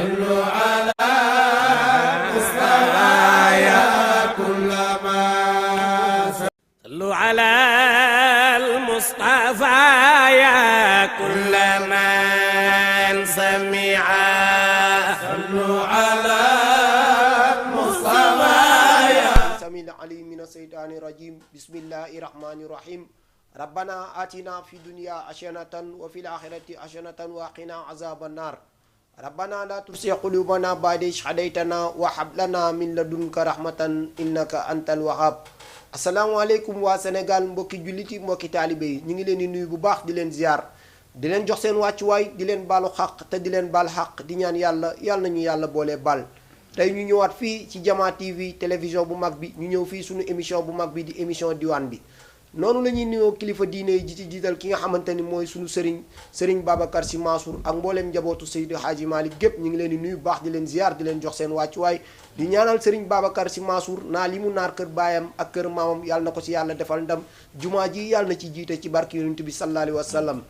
صلوا على المصطفى يا كل ما صلوا على المصطفى يا كل من سمع صلوا على المصطفى يا سميع العليم من الشيطان الرجيم بسم الله الرحمن الرحيم ربنا آتنا في الدنيا حسنة وفي الآخرة حسنة وقنا عذاب النار ربنا لا تزغ قلوبنا بعد إذ هديتنا وهب لنا من لدنك رحمة إنك أنت الوهاب asalaamaaleykum waa Sénégal mbokki julliti mbokki taalibe yi ñu ngi leen di nuyu bu baax di leen ziar di leen jox seen wàccuwaay di leen baalu xaq te di leen baal xaq di ñaan yàlla nañu yàlla boole baal tey ñu ñëwaat fii ci Jama TV télévision bu mag bi ñu ñëw fii suñu émission bu mag bi di émission diwaan bi noonu la ñuy nuyoo kilifa diine yi ji ci jiital ki nga xamante ni mooy suñu sëriñ Babacar Sy Mansour ak mbooleem njabootu Seydi Hadji Malick gépp ñu ngi leen di nuyu baax di leen ziar di leen jox seen wàccuwaay di ñaanal sëriñ Babacar Sy Mansour naa li mu naar kër baayam ak kër maamam yàlla na ko ci yàlla defal ndam jumaa ji yàlla na ci jiite ci barke yonent bi sallallahu alayhi wa sallam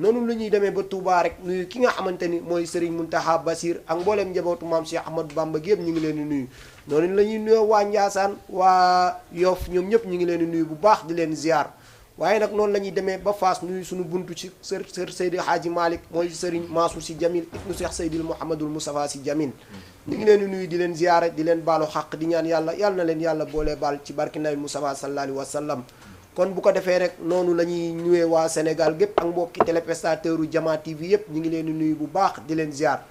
noonu la ñuy demee ba Touba rek nuyu ki nga xamante ni mooy sëriñ Muntaha Basir ak mbooleem njabootu maam Cheikh Ahmadou Bamba gépp ñu ngi leen di nuyu noonu la ñuy nuyoo waa Ndiassane waa Yoff ñoom ñëpp ñu ngi leen di nuyu bu baax di leen ziar waaye nag noonu la ñuy demee ba Fass nuyu suñu buntu ci sër Seydi Hadji Malick mooy sëriñ Mansour Sy Djamil ibnu Cheikh Seydil Mouhamadul Moustapha Sy Djamil ñu ngi leen di nuyu di leen ziyaare di leen baalu xaq di ñaan yàlla na leen yàlla boole baal ci barki nabi Moustapha sallallahu alayhi wa sallam kon bu ko defee rek noonu la ñuy nuyee waa Sénégal gépp ak mbokki téléspectateur u Jama TV yépp ñu ngi leen di nuyu bu baax di leen ziar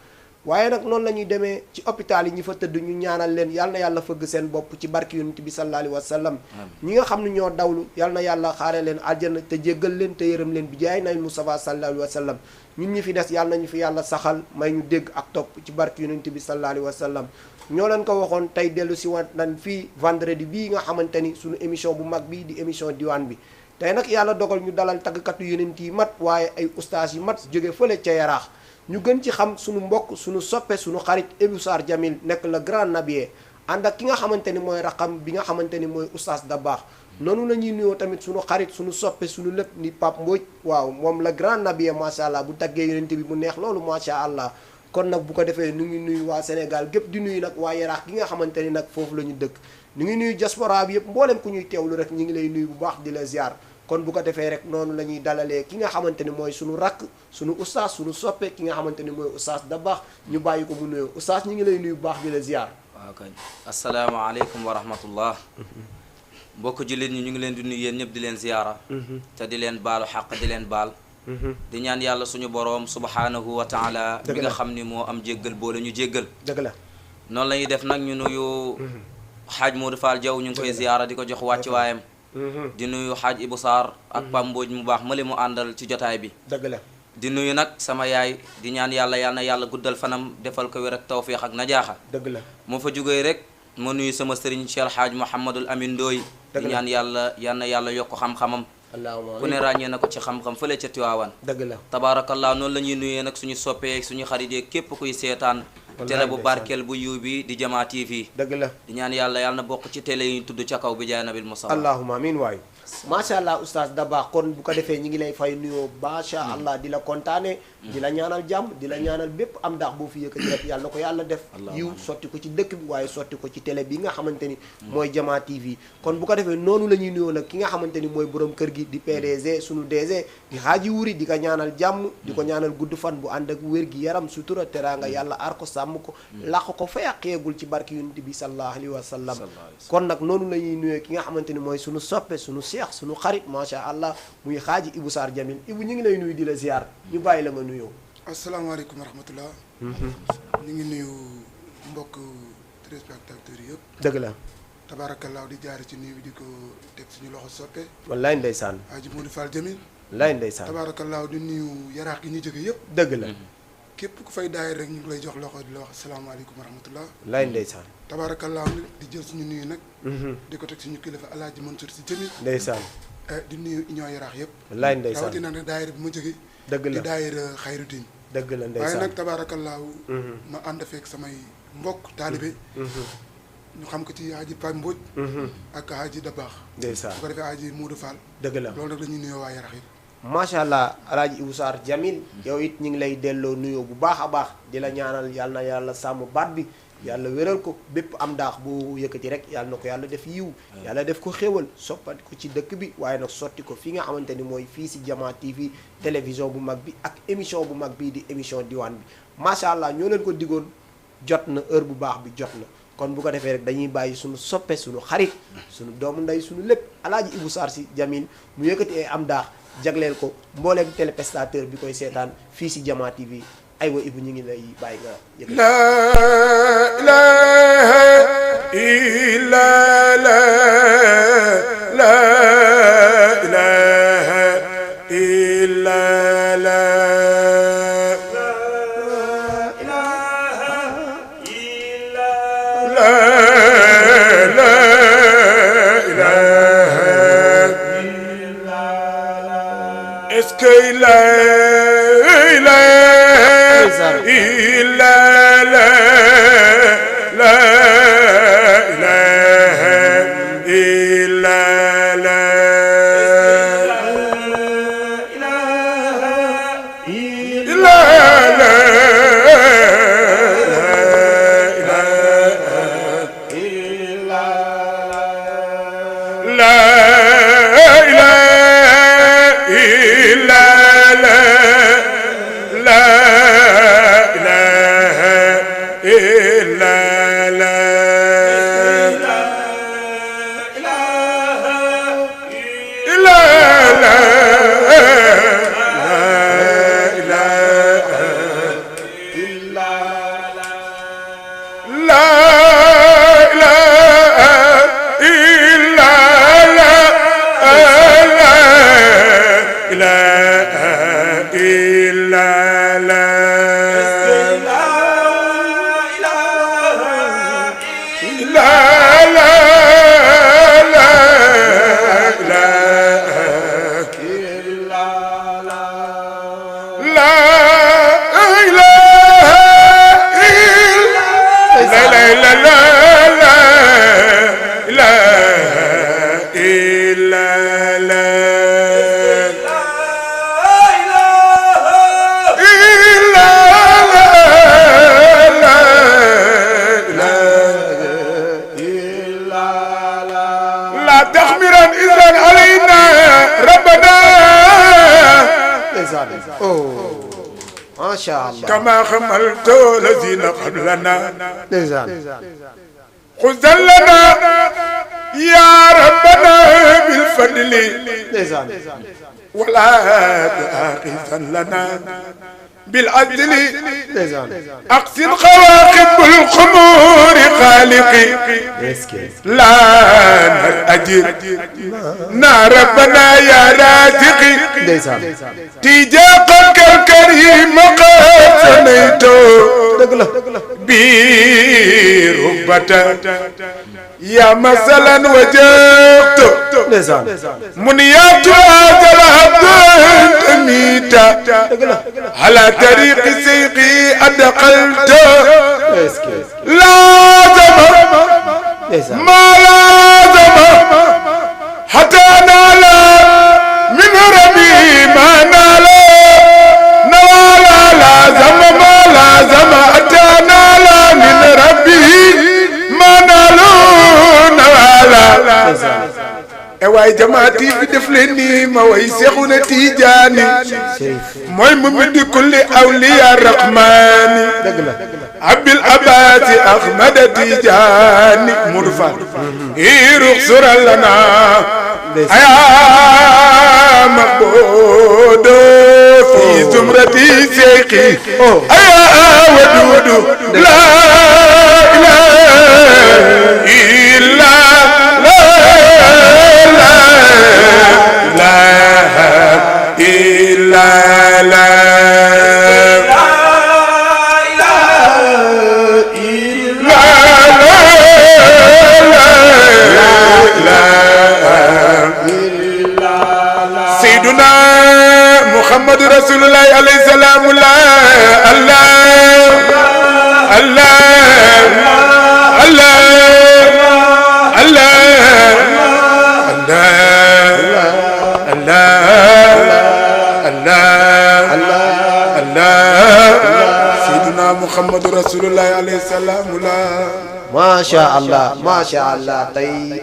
waaye nag noonu la ñuy demee ci hôpital yi ñi fa tëdd ñu ñaanal leen na yàlla fëgg seen bopp ci barki yonent bi sallallahu alayhi wa sallam ñi nga xam ne ñoo dawlu na yàlla xaare leen àjjana te jéggal leen te yërëm leen bi jaay nabi Moustapha sallallahu alayhi wa sallam ñun ñi fi des nañu fi yàlla saxal may ñu dégg ak topp ci barki yonent bi sallallahu alayhi wa sallam ñoo leen ko waxoon tey dellu si wat nañ fii vendredi bii nga xamante ni suñu émission bu mag bi di émission diwaan bi tey nag yàlla dogal ñu dalal tàggkatu yonent yi mat waaye ay ustaas yu mat jóge fële ca Yaraax ñu gën ci xam suñu mbokk suñu soppe suñu xarit Ibou Sarr Djamil nekk le grand nabier ànd ak ki nga xamante ni mooy raqam bi nga xamante ni mooy ustaas Dabakh noonu la ñuy nuyoo tamit suñu xarit suñu soppe suñu lépp ni Pape Mbodj waaw moom la grand nabier macha allah bu taggee yonent bi mu neex loolu macha allah kon nag bu ko defee ñu ngi nuyu waa Sénégal gépp di nuyu nag waa Yaraax gi nga xamante ni nag foofu la ñu dëkk ñu ngi nuyu diaspora bi yëpp mboolem ku ñuy teewlu rek ñu ngi lay nuyu bu baax di la ziar kon bu ko defee rek noonu la ñuy dalalee ki nga xamante ni mooy suñu rakk suñu ustaas suñu soppe ki nga xamante ni mooy ustaas Dabakh ñu bàyyi ko mu nuyoo ustaas ñu ngi lay nuyu bu baax di la ziar. waaw kay asalaamaaleykum wa rahmatullah mbokk jullit ñi ñu ngi leen di nuyu yéen ñëpp di leen ziara te di leen baalu xaq di leen baal di ñaan yàlla suñu boroom subhanahu wa taala bi nga xam ni moo am jéggal boole ñu jéggal dëgg la noonu la ñuy def nag ñu nuyu xaaj Modou Fall Diaw ñu ngi koy ziara di ko jox wàcc waayam di nuyu xaaj Ibou Sarr ak Pam Mbodj mu baax mali mu àndal ci jotaay bi dëgg la di nuyu nag sama yaay di ñaan yàlla na yàlla guddal fanam defal ko wér ak tawfiix ak najaaxa dëgg la moo fa jógee rek ma nuyu sama sëriñ Cheikh Xaaj Mouhamadul Amin Ndooy di ñaan yàlla na yàlla yokk xam-xamam ku ne ràññee na ko ci xam-xam fële ca Tiwaawan dëgg la tabaarakallaa noonu la ñuy nuyee nag suñu soppee suñu xarit yi képp kuy seetaan télé bu barkeel bu yiw bi di Jama TV dëgg la di ñaan yàlla na bokk ci télé yi tudd ca kaw bi jaay nabil Mustafa allahumma amiin waay macha allah oustaz Dabakh kon bu ko defee ñi ngi lay fay nuyoo macha allah di la kontaane di la ñaanal jàmm di la ñaanal bépp am ndax boo fi yëkkati rek yàlla na ko yàlla def yiw sotti ko ci dëkk bi waaye sotti ko ci télé bi nga xamante ni mooy Jama TV kon bu ko defee noonu la ñuy nuyoo nag ki nga xamante ni mooy borom kër gi di PDG sunu DG di Haaji Wuri di ko ñaanal jàmm di ko ñaanal gudd fan bu ànd ak wér gi yaram sutura teraanga yàlla aar ko sàmm ko làq ko fa yàqeegul ci barki yonent bi sallallahu alayhi wa sallam kon nag noonu la ñuy nuyoo ki nga xamante ni mooy sunu soppe sunu seex sunu xarit macha allah muy xaaji Ibou Sarr Djamil Ibou ñu ngi lay nuyu di la ziar ñu bàyyi la nga nuyoo. asalaamaaleykum wa rahmatullah. ñu ngi nuyu mbokk téléspectateurs yi yëpp. dëgg la. tabaarakallaa di jaare ci nuyu bi di ko teg suñu loxo soppe. wallaay ndeysaan. Hadji Modou Fall Djamil. wallaay ndeysaan. tabaarakallaa di nuyu yaraax gi ñu jóge yëpp. dëgg la. képp ku fay daayir rek ñu ngi lay jox loxo di la wax asalaamaaleykum wa rahmatullah. wallaay ndeysaan. tabaarakallaa di jël suñu nuyu nag. di ko teg suñu kilifa El Hadji Mansour Sy Djamil. ndeysaan. di nuyu union yaraax yëpp. wallaay ndeysaan rawatina nag daayira bi ma jóge. dëgg la di daayira Xayruddin. dëgg la ndeysaan waaye nag tabaarakallaahu ma ànd fekk samay mbokk taalibe ñu xam ko ci Hadji Pape Mbodj ak Hadji Dabakh ndeysaan bu ko defee Hadji Modou Fall dëgg la loolu nag la ñuy nuyoo waa Yarax yi macha allah alaaji Ibou Sarr Jamil yow it ñu ngi lay delloo nuyoo bu baax a baax di la ñaanal yàlla na yàlla sàmm baat bi yàlla wéral ko bépp am daax bu yëkkati rek yàlla na ko yàlla def yiw yàlla def ko xéwal soppati ko ci dëkk bi waaye nag sotti ko fi nga xamante ni mooy fii si Jama TV télévision bu mag bi ak émission bu mag bii di émission diwaan bi macha allah ñoo leen ko digoon jot na heure bu baax bi jot na kon bu ko defee rek dañuy bàyyi suñu soppe suñu xarit suñu doomu ndey suñu lépp alaaji Ibou Sarr si Jamil mu yëkkati ay am daax jagleel ko mbooleem téléspectateur bi koy seetaan fii si Jama TV aywa Ibou ñu ngi lay bàyyi nga yëkkati. la ilaha illa la ilaha illa la est-ce que la ilaha illa la ilaha illa la macha allah كما حملت الذين قبلنا ndeysaan خذ لنا يا ربنا بالفضل ndeysaan ولا تؤاخذن لنا بالعدل ndeysaan أقسم خواقب الخمور خالقي لا نرأجر ربنا يا رازقي ndeysaan تجاقك الكريم قد سنيت dëgg la بربة يا مثلا وجبت ndeysaan منيات هذا العبد تميتا على طريق سيقي أدخلت لازم ndeysaan ما لازم حتى نال من ربي ما نال نوال لازم ما لازم حتى نال من ربي ما نال نوال waaye jamaati bi def leen nii ma way Seexuna Tijaani mooy mu midi kulli awliya rahmaani abil abaasi ahmada Tijaani murfa irux sural lana ayaa maqboodo fi zumrati seyqi ayaa wadudu la ilaha illa محمد رسول الله عليه السلام الله الله الله الله الله muhammadu rasulullahi alayhi salaamu la macha allah tey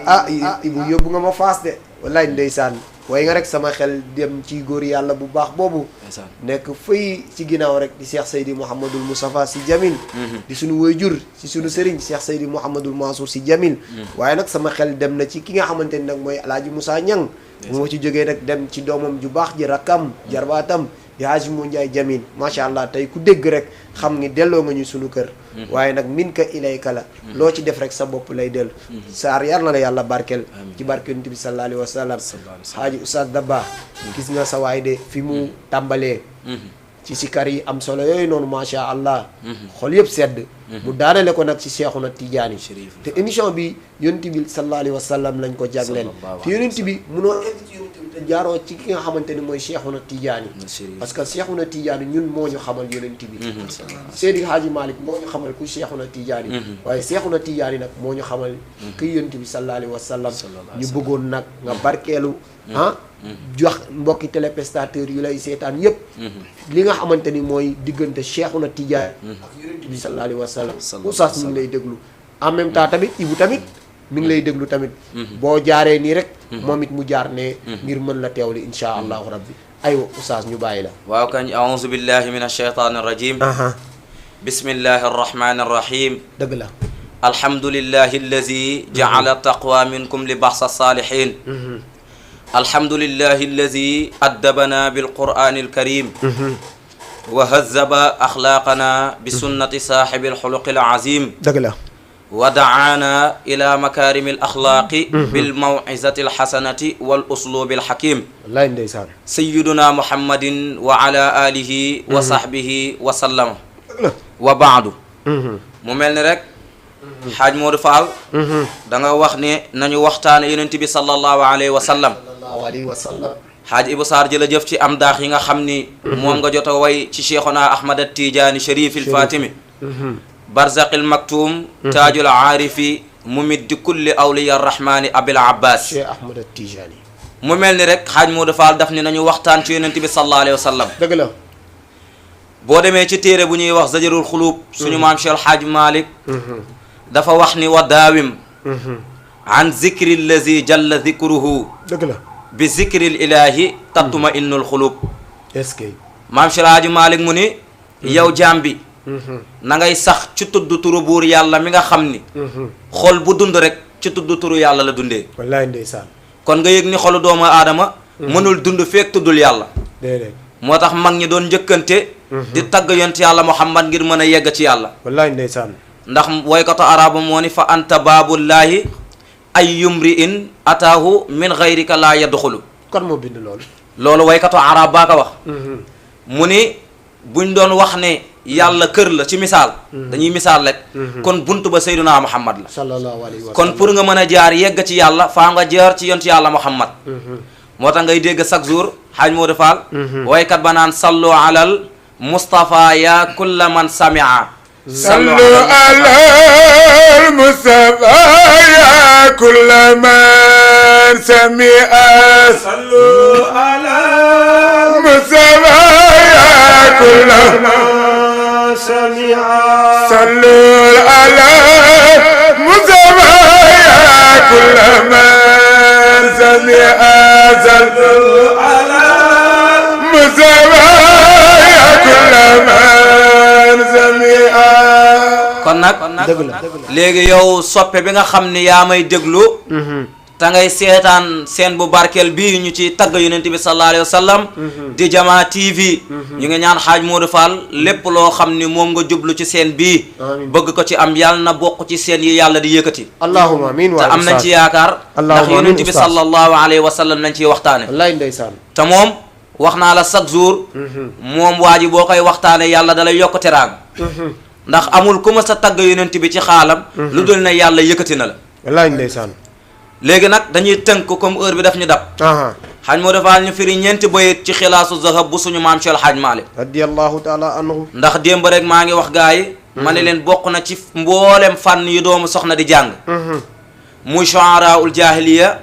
Ibu yóbbu nga ma faas de wallaay ndeysaan waaye nga rek sama xel dem ci góor yàlla bu baax boobu nekk fëy ci ginnaaw rek di Cheikh Seydi Mouhamadul Moustapha Sy Jamil di suñu waajur ci suñu sëriñ Cheikh Seydi Mouhamadul Mansour Sy Jamil waaye nag sama xel dem na ci ki nga xamante ni nag mooy Alaaji Moussa Ñang bu ma ci jógee nag dem ci doomam ju baax ji rakkam jarbaatam di Haji Mo Njaay Jamil macha allah tey ku dégg rek xam ni delloo nga ñu suñu kër waaye nag min ka ilayka la loo ci def rek sa bopp lay dellu saar yar na la yàlla barkeel ci barke yonent bi sallallahu alayhi wa sallam Haji Oustaz Dabakh gis nga sa waay de fi mu tàmbalee ci sikar yi am solo yooyu noonu macha allah xol yëpp sedd mu daanale ko nag ci Seexuna Tijaani te émission bi yonent bi sallallahu alayhi wa sallam lañ ko jagleel te yonent bi munoo egg ci yonent bi te jaaroo ci ki nga xamante ni mooy Seexuna Tijaani parce que Seexuna Tijaani ñun moo ñu xamal yonent bi Seydi Hadji Malick moo ñu xamal ku Seexuna Tijaani waaye Seexuna Tijaani nag moo ñu xamal ku yonent bi sallallahu alayhi wa sallam ñu bëggoon nag nga barkeelu jox mbokki téléspectateurs yu lay seetaan yëpp li nga xamante ni mooy diggante Seexuna Tijaani ak yonent bi sallallahu alayhi wa sallam oustaz mi ngi lay déglu en même temps tamit Ibu tamit mi ngi lay déglu tamit boo jaaree nii rek moom it mu jaar ne ngir mën la teewli insha allahu rabbi aywa oustaz ñu bàyyi la waaw kañ aouzu billahi min alsheytaani arrajim bismillahi arrahmani arrahim dëgg la alhamdulillahi allazi jaala taqwa minkum li baxsa saalihin alhamdulillahi allazi addabana bilqur'ani alkarim wa hazzaba axlaaqana bi sunnati saaxibi alxuluqi alazim dëgg la wa daana ila makarimi alaxlaaqi bilmawizati alxasanati wal uslubi alxakim wallaay ndeysaan sayiduna muhammadin wa ala alihi wa sahbihi wa sallama wa baadu mu mel ni rek xaaj Modou Fall da nga wax ne nañu waxtaane yonent bi sallallahu alayhi wa sallam xaaj Ibou Sarr jërëjëf ci am daax yi nga xam ni moom nga jot a way ci cheikhuna Ahmad Tijaani Sharif il Fatimi barzaqil maktum taajul aarifi mumiddi kulli awliya rahmani abil abbas Cheikh Ahmad Tijaani mu mel ni rek xaaj Modou Fall daf ni nañu waxtaan ci yonent bi sallallahu alayhi wa sallam dëgg la boo demee ci téere bu ñuy wax zajarul xuluub suñu maam Cheikh Alhaaj Malick dafa wax ni wa daawim an zikri allazi jalla zikruhu dëgg la bi zikril ilahi tatuma innul xuluub est-ce que maam Cheikh Alhaaj Malick mu ni yow jaam bi na ngay sax ci tudd turu buur yàlla mi nga xam ni xol bu dund rek ci tudd turu yàlla la dundee wallaay ndeysaan kon nga yëg ni xolu doomu aadama mënul dund feek tuddul yàlla déedéet moo tax mag ñi doon njëkkante di tagg yont yàlla Muhammad ngir mën a yegg ci yàlla wallaay ndeysaan ndax woykatu araba moo ni fa anta baabullaahi ay yumri in ataahu min gayrika laa yadxulu kon moo bind loolu loolu woykatu arab baa ko wax mu ni buñ doon wax ne yàlla kër la ci misaal dañuy misaal rek kon buntu ba sayduna Muhammad la sallallahu alayhi wa sallam kon pour nga mën a jaar yegg ci yàlla faa nga jaar ci yont yàlla Muhammad moo tax ngay dégg chaque jour xaaj Modou Fall waykat ba naan sallu alal Mustafa ya kulla man samia sallu alal Mustafa ya kulla man samia sallu alal Mustafa ya kulla man sami'a sallu alal Mustafa ya kulla man samia sallu alal Mustafa ya kulla man samia kon nag dëgg la léegi yow soppe bi nga xam ni yaa may déglu te ngay seetaan seen bu barkeel bii ñu ci tagg yonent bi sallallahu alayhi wa sallam di Jama TV ñu ngi ñaan xaaj Modou Fall lépp loo xam ni moom nga jublu ci seen bii bëgg ko ci am yàlla na bokk ci seen yi yàlla di yëkkati allahumma amiin te am nañ ci yaakaar ndax yonent bi sallallahu alayhi wa sallam nañ ciy waxtaane wallaay ndeysaan te moom wax naa la chaque jour moom waa ji boo koy waxtaane yàlla dalay yokk teraanga ndax amul ku ma sa tagg yonent bi ci xaalam lu dul ne yàlla yëkkati na la wallaay ndeysaan léegi nag dañuy tënk comme heure bi daf ñu dab xaaj Modou Fall ñu firi ñeenti bayit ci xilaasu zahab bu suñu maam Cheikh Alhaaj Malick radiyallahu taala anhu ndax démb rek maa ngi wax gaa yi ma ne leen bokk na ci mboolem fànn yu doomu soxna di jàng muy shu'araul jahiliya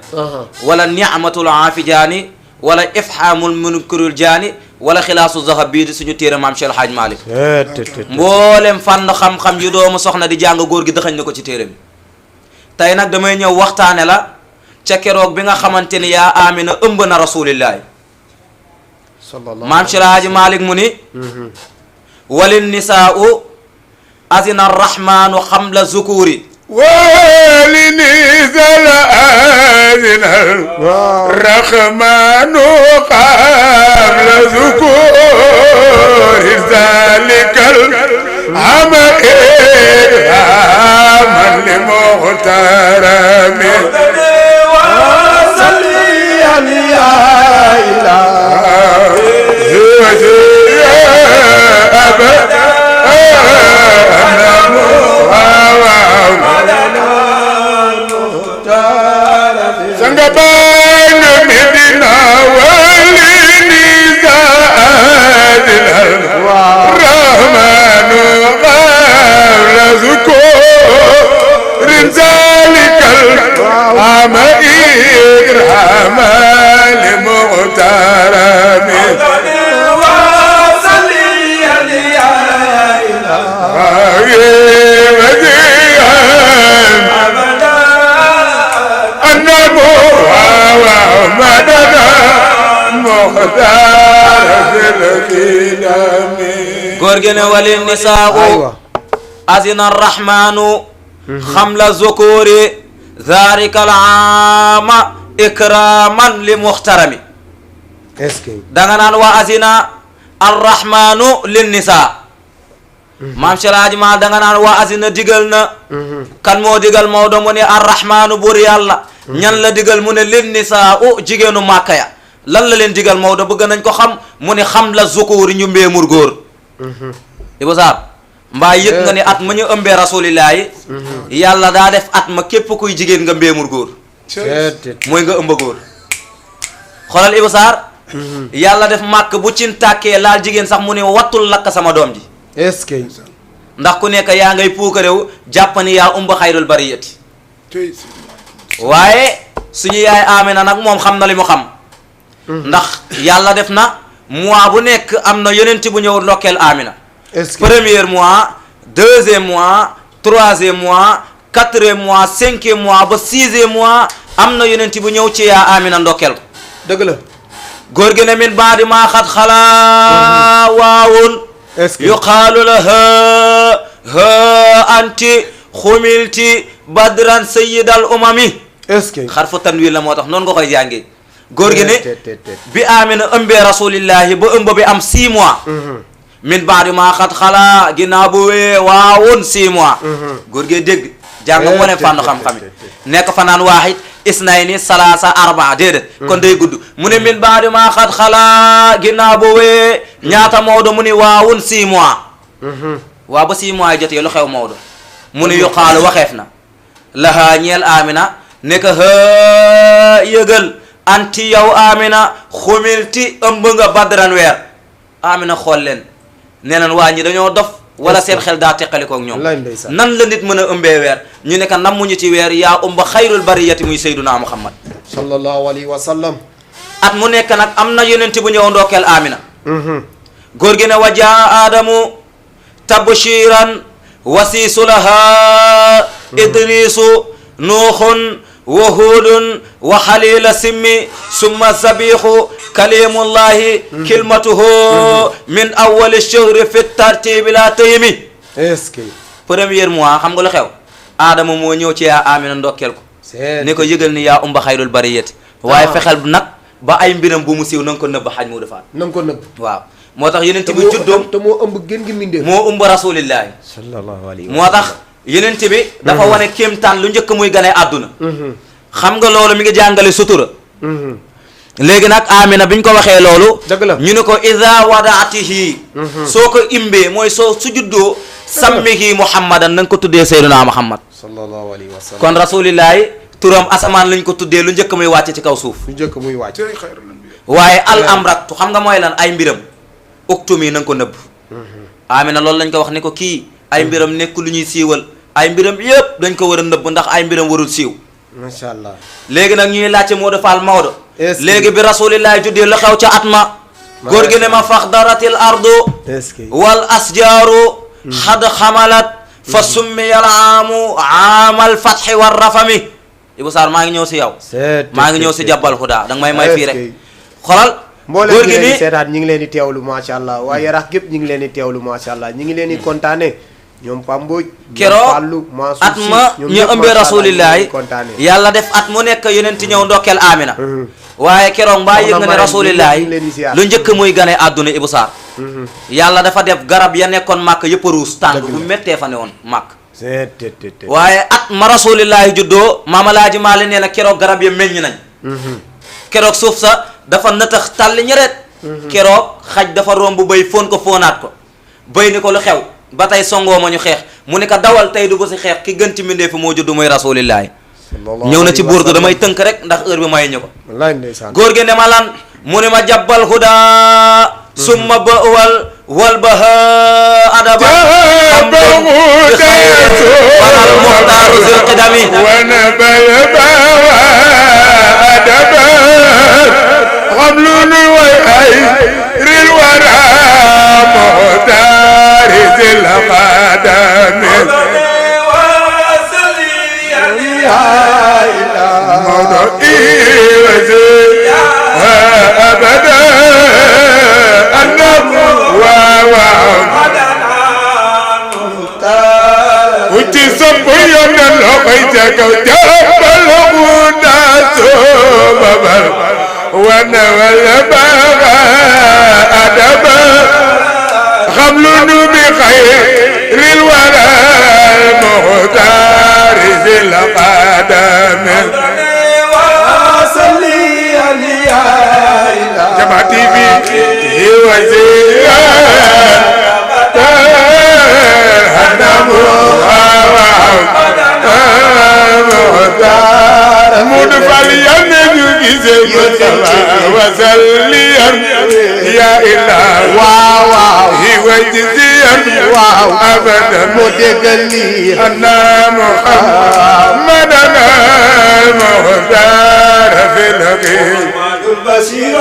wala ni'matul aafijaani wala ifhamul munkirul jaani wala xilaasu zahab bii di suñu téere maam Cheikh El Hadj Malick mboolem fànn xam-xam yu doomu soxna di jàng góor gi dëxañ na ko ci téere bi tey nag damay ñëw waxtaane la ca keroog bi nga xamante ni yaa Amina ëmb na rasulillahi maam Cheikh El Hadj Malick mu ni walin nisaa'u azina arrahmanu xamla zukuri ولنزل آذن الرحمن قبل ذكور ذلك العمل إرهاما لمغترم وصليا يا إلهي أبدا سنغبان مدينة ولنزاد الرحمن قبل ذكور ذلك العام إرحاما لمغترم وصليا يا إلهي góor gi ne walin nisaa'u azina arrahmanu xamla zukuri dhalika al-aama ikraman li muxtarami est-ce que danga naan wa azina arrahmanu lin nisaa maam Cheikh El Hadj Malick danga naan wa azina digal na kan moo digal Maodo mu ne arrahmanu buur yàlla ñan la digal mu ne lin nisaa'u jigéenu Màkka ya lan la leen digal Maodo bëgg nañ ko xam mu ne xam la zukuri ñu mbeemur góor Ibou Sarr mbaa yëg nga ni at ma ñu ëmbee rasulillahi yàlla daa def at ma képp kuy jigéen nga mbeemur góor mooy nga ëmba góor xoolal Ibou Sarr yàlla def màkk bu cin tàkkee laal jigéen sax mu ne wattul lakk sama doom ji est-ce que ndax ku nekk yaa ngay puukarew jàpp ni yaa umba xayrul bariyati waaye suñu yaay Amina nag moom xam na li mu xam ndax yàlla def na mois bu nekk am na yonent bu ñëw ndokkeel Amina est-ce que premier mois deuxième mois troisième mois quatrième mois cinquième mois ba sixième mois am na yonent bu ñëw ci yaa Amina ndokkeel ko dëgg la góor gi ne min baadi maa xat xalaa waawun est-ce que yuqaalu la ha anti xumilti badran sayyidal umami est-ce que xarfu tanwiir la moo tax noonu nga koy jàngee góor gi ne te bi Amina ëmbee rasulillahi ba ëmb bi am 6 mois min baadi maa xat xalaa ginnaaw bu wee waawoon 6 mois góor gee dégg jàng moo ne fànn xam-xam nekk fanaan waaxit isnayni salaasa arbaa déedéet kon day gudd mu ne min baadi maa xat xalaa ginnaaw bu wee ñaata Maodo mu ni waawoon 6 mois waaw ba 6 mois yi jotee lu xew Maodo mu ni yuqaalu waxeef na lahaa ñeel Amina ne ko yëgal anti yow Amina xumilti ëmb nga badran weer Amina xool leen nee nañ waa ñi dañoo dof wala seen xel daa teqalikoog ñoom nan la nit mën a ëmbee weer ñu ne ka nammuñu ci weer yaa ëmb xayrul bariyati muy sayduna Muhammad sallallahu alayhi wa sallam at mu nekk nag am na yonent bu ñëw ndokkeel Amina góor gi ne wa jaa Adamu tabshiran wasiisu laha idrisu nuuxun wa huudun wa xalila simmi summa zabixu kalimullahi kilmatuhu min awali shahri fi tartibi la taymi est-ce que premier mois xam nga lu xew Adama moo ñëw ci yaa Amina ndokkeel ko ne ko yëgal ni yaa umba xayrul bariyati waaye fexeel nag ba ay mbiram bu mu siiw na nga ko nëbb xaj mu defaat na nga ko nëbb waaw moo tax yeneen bi juddoom te moo ëmb gën gi mindee moo ëmb rasulillahi sallallahu alayhi moo tax yeneen bi dafa wane kéemtaan lu njëkk muy gane àdduna xam nga loolu mi ngi jàngale sutura léegi nag Amina bi ñu ko waxee loolu dëgg la ñu ne ko ida wadaatihi soo ko imbee mooy soo su juddoo sammihi muhammadan na nga ko tuddee sayyiduna muhammad sallallahu alayhi wa sallam kon rasulillahi turam asamaan lañ ko tuddee lu njëkk muy wàcce ci kaw suuf lu njëkk muy wàcc waaye al amrak xam nga mooy lan ay mbiram uktumi na nga ko nëbb Amina loolu lañ ko wax ni ko kii ay mbiram nekk lu ñuy siiwal ay mbiram yëpp dañ ko war a nëbb ndax ay mbiram warul siiw macha allah léegi nag ñuy laajte Maodo Fall Maodo léegi bi rasulillahi juddee lu xew ca at ma góor gi ne ma faxdaratil ardu wal asjaaru xad xamalat fa summiyal aamal fatxi war rafami Ibou Sarr maa ngi ñëw si yow maa ngi ñëw si jabal huda danga may fii rek xolal góor gi ni seetaat ñi ngi leen di teewlu macha allah waaye Yaraax gépp ñi ngi leen di teewlu macha allah ñi ngi leen di kontaane ñoom Pambooj keroog at ma ñu ëmbee rasulillahi yàlla def at mu nekk yonent ñëw ndokkeel Amina waaye keroog mbaa yëg nga ne rasulillahi lu njëkk muy gane àdduna Ibou Sarr yàlla dafa def garab ya nekkoon màkk yëpp ruus tàng bu méttee fa ne woon màkk waaye at ma rasulillahi juddoo maamalaaji maali nee na keroog garab ya meññ nañ keroog suuf sa dafa nëtax tàlli ñeret keroog xaj dafa romb bëy foon ko foonaat ko bëy ni ko lu xew ba tey songoo ma ñu xeex mu ne ko dawal tey du ba si xeex ki gën ci mbindee fi moo juddu mooy rasulillahi ñëw na ci burdu damay tënk rek ndax heure bi may ñu ko góor gi ne ma lan mu ne ma jabbal huda summa ba wal baha adaba waral muxtaaru zil qidami wana bal bawa adaba xamlunu way ay ril wara muxtaari zil qadami موضوع إيوزي أبدا النبو وتي صبو يوم اللقيتك وجبل غونا سوببر وانا والبابا أدبا خملونو بخير الورى المختار ذي القدم جماعتي في وزير مدفل ينجو وسليا يا إله وجزيا أبدا متقلي أنا محمدنا المختار في الحقيقة البشير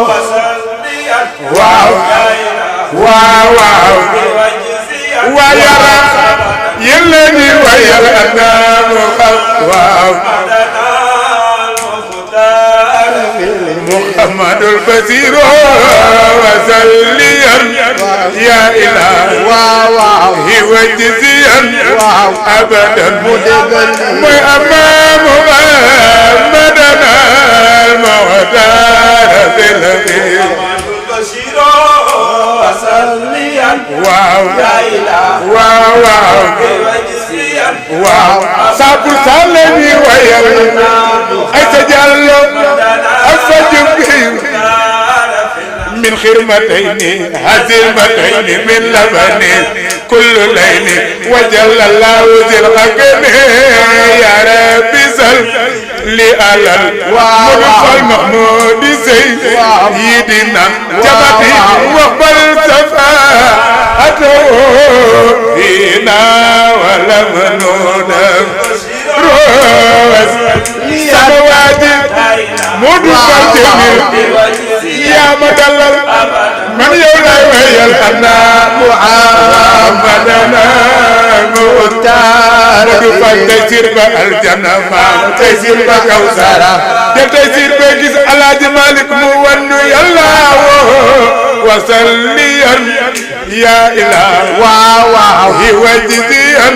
وسليا ويرى يلني ويرى أنا محمد البشير وسليا يا إله وجزيا أبدا مي أمام محمدنا المختار في الخير البشير وسليا يا إله سابو سالني ويرنا أتجلى أفجب من خرمتين هزيمتين من لبن كل ليل وجل الله ذي الحكم يا ربي سل لي على الملك المحمود سيدنا جبتي وقبل سفاته فينا ولم نودم روز سمواتي مدفع جميل يا مدلل من يولى ويل أنا محمدنا مختار مدفع تيسير بالجنة تيسير بكوثرة تيسير بكيس على جمالك مونو يلا وسليا يا إله وجزيا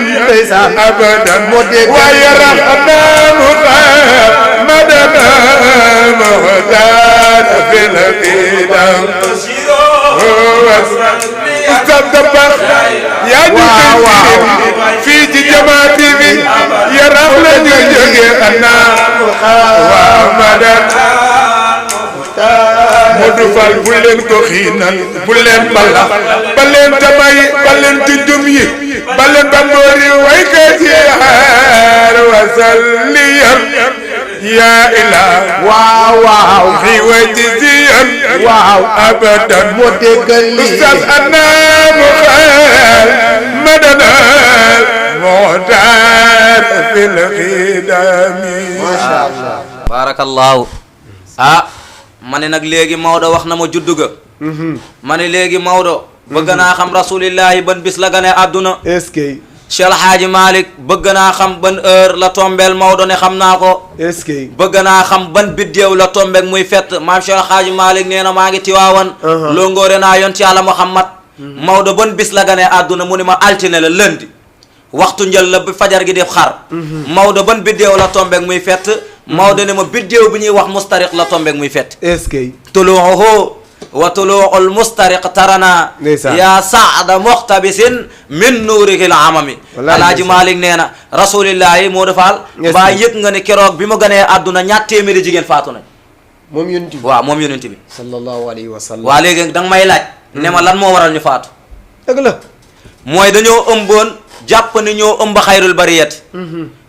أبدا ويرحمنا محمدنا مختار في القدم استدبر يا جزيل في جماعتي يا رحل جوجي أنا محمدنا Modou Fall bu leen ko xiinal bu leen bala ba leen tamay ba leen tujum yi ba leen bamboori way ka jihaar wa salliyan ya ilah fi wajziyan abadan mo déggal li ustaz ana mu xaal madana muhtar fil khidami barakallahu ah ma ne nag léegi Maodo wax na ma juddu ga ma ne léegi Maodo bëgg naa xam rasulillahi ban bis la gane àdduna est-ce que Cheikh El Hadji Malick bëgg naa xam ban heure la tombeel Maodo ne xam naa ko est-ce que bëgg naa xam ban biddéew la tombeek muy fett maam Cheikh El Hadji Malick nee na maa ngi tiwaawan loo ngóore naa yoon ci yàlla Muhammad Maodo ban bis la gane àdduna mu ni ma altine la lundi waxtu njël la bi fajar gi di xar Maodo ban biddéew la tombeek muy fett Maodo ne ma biddéew bi ñuy wax mustariq la tombeek muy fett est-ce que tuluuhu wa tuluu'ul mustariq tarana yaa saada muxtabisin min nuurihil amami Alaaji Malick nee na rasulillahi moo defaal mbaa yëg nga ne keroog bi mu ganee àdduna ñaat téeméeri jigéen faatu nañ moom yonent bi waaw moom yonent bi sallallahu alayhi wa sallam waa léegi danga may laaj ne ma lan moo waral ñu faatu dëgg la mooy dañoo ëmboon jàpp ni ñoo ëmb xayrul bariyati